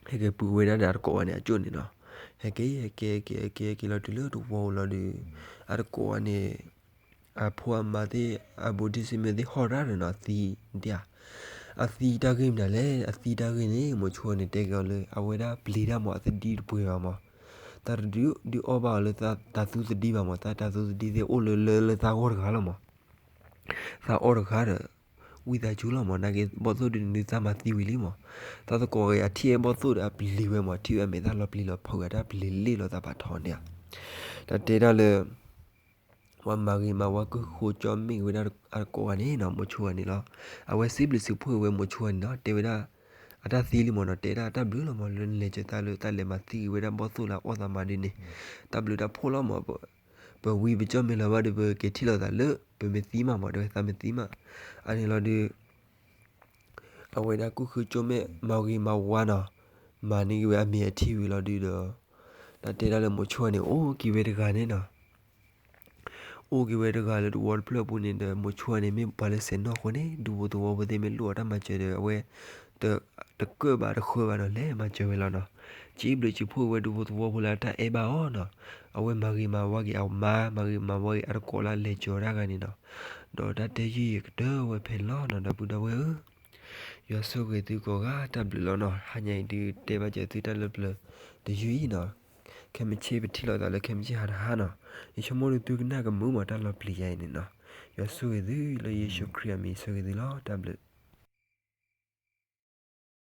ဟဲက့ၤပုၢ်ဝဲဒၣ်ဒီးအတကိးဝဲန့ၣ် အကၠိၣ်န့ၣ်နီၤ, ဟဲက့ၤ ဟဲက့ၤ ဟဲက့ၤ ဟဲက့ၤ ဟဲက့ၤလီၤတုၤလၢတဝီလီၤဒုး အတကိးဝဲန့ၣ် အဖိအမါသ့ၣ် အဘူးဒံၣ်စ့မ့ၢ်သ့ၣ်ဟီၣ်ရၣ်န့ၣ်နီၤ သံဒံးဧါ, အသံတၢ်ဂ့ၢ်မနုၤလဲၣ်, အသံတၢ်ဂ့ၢ်န့ၣ် မိၤဆိန့ၣ်တဲက့ၤအီၤလၢ အဝဲဒၣ်ပျံၤတၢ်မး အသဒံတပှဲၤဘၣ်မး, သးတဒုးအီၣ်ဘၣ်အီၤလၢတၢ်သူသဒံဘၣ်မး, တၢ်သူသဒံသ့ၣ်အိၣ်လၢလၢလၢသးဂီၢ်တဂၤလီၤမး, သးအီၣ်တဂၤဒီး ဝံသးစူၤလီၤမး, နာ်က့ဘီၣ်သိၣ်ဒုးနုၤသးမၤသံဝံၤလံမး, တၢ်သကိးဂ့ၤ အထံၣ်အဲၣ်ဘီၣ်သိၣ်ဒီးအပျံၤဝဲမး, ထံၣ်ဝဲအမဲာ်တၢ်လီၤပျံၤလီၤဖုးဂၤ တၢ်ပျံၤလ့ၣ်လီၤသးဖးထီန့ၣ်ဧါ, တၢ်တဲဒၣ်လၢ ပှၤမၤဂ့ၤမၤဝါကုၢ်ဃိကၠီမ့ၢ်က့ၤဝဲဒၣ်အတကိးဂၤန့ၣ်နီၤ, မိၤဆိဂၤန့ၣ်လီၤ. အဝဲစံးဘျုးစံးဖှိၣ်ဝဲမိၤဆိဂၤန့ၣ်နီၤ, တဲဝဲဒၣ် အတၢ်သံလံမးနီၤ, တဲဒၣ်တၢ်ဘျုးလီၤမး လၢနလဲၤစၢၤသးလၢတၢ်လဲၤမၤသံက့ၤဝဲဒၣ်ဘီၣ်သိၣ်လၢအအီၣ်သးမးဒ်န့ၣ်, တၢ်ဘျုးတၢ်ဖှိၣ်လီၤမး, ပဝံပကၠီမ့ၢ်လီၤဘၣ်ဒီး ပက့ၤထံၣ်လိာ်သးလၢ ပမ့ၢ်သံမးမး တဲဝဲသးမ့ၢ်သံမး, အန့ၣ်လီၤဒုး အဝဲဒၣ်ကုၢ်ဃုကၠိမဲာ်မၤဂ့ၤမၤဝါနီၤ, မၤန့ၢ်က့ၤဝဲအမ့ၢ်အထံဝံၤလီၤဒုးဒီး, တၢ်တဲဒၣ်လၢမိၤဆိန့ၣ် အိၣ်က့ၤဝဲတဂၤန့ၣ်နီၤ, အိၣ်က့ၤဝဲတဂၤလၢတဝီတဖျၢၣ်ပူၤန့ၣ်ဒီး မိၤဆိန့ၣ်မ့ၢ်ပှၤလၢစဲးနီၣ်ဃိန့ၣ် ဒူဖိသဝီဖိသ့ၣ်မ့ၢ်လိၣ်အတၢ်မၤစၢၤဒီး အဝဲ တကၢၣ်ဘၣ်တဃၢဘၣ်နီၤ လဲၤမၤစၢၤဝဲလီၤနီၤ, စံးဘျုးစံးဖှိၣ်ဝဲဒူဖိသဝီဖိလၢအတၢ်အဲၣ်ဘၣ်အီၤနီၤ, အဝဲမၤဂ့ၤမၤဝါက့ၤအမါ မၤဂ့ၤမၤဝါက့ၤအတကိးလၢအလဲၤစၢၤတၢ်ဂၤန့ၣ်နီၤ, ဒီးတၢ်တဲယုၢ်ယံၤကတၢၢ်ဝဲဖဲန့ၣ်လီၤနီၤ ဒီပုၢ်ဒီဝဲၢ်ဧၢ, ယွၤဆိၣ်ဂ့ၤသုကိးဂၤတၢ်ဘျုးလီၤနီၤ, ဟါညါအံၤဒုးတဲဘၣ်စၢၤသုတၢ်လၢပျၢၤတယုၢ်အံၤနီၤ, ခဲမုၢ်ဆ့ၣ်ပထံၣ်လိာ်သးလၢခဲမုၢ်ဆ့ၣ်ဟါတဟါနီၤ, ယဆိကမိၣ်ဒုးသုကနၣ်ကမုာ်မးတၢ်လီၤပျံၤယါအံၤန့ၣ်နီၤ, ယွၤဆိၣ်ဂ့ၤသုလၢယ့ၣ်ၡူးခရံာ်အမံၤဆိၣ်ဂ့ၤသုလီၤ တၢ်ဘျုး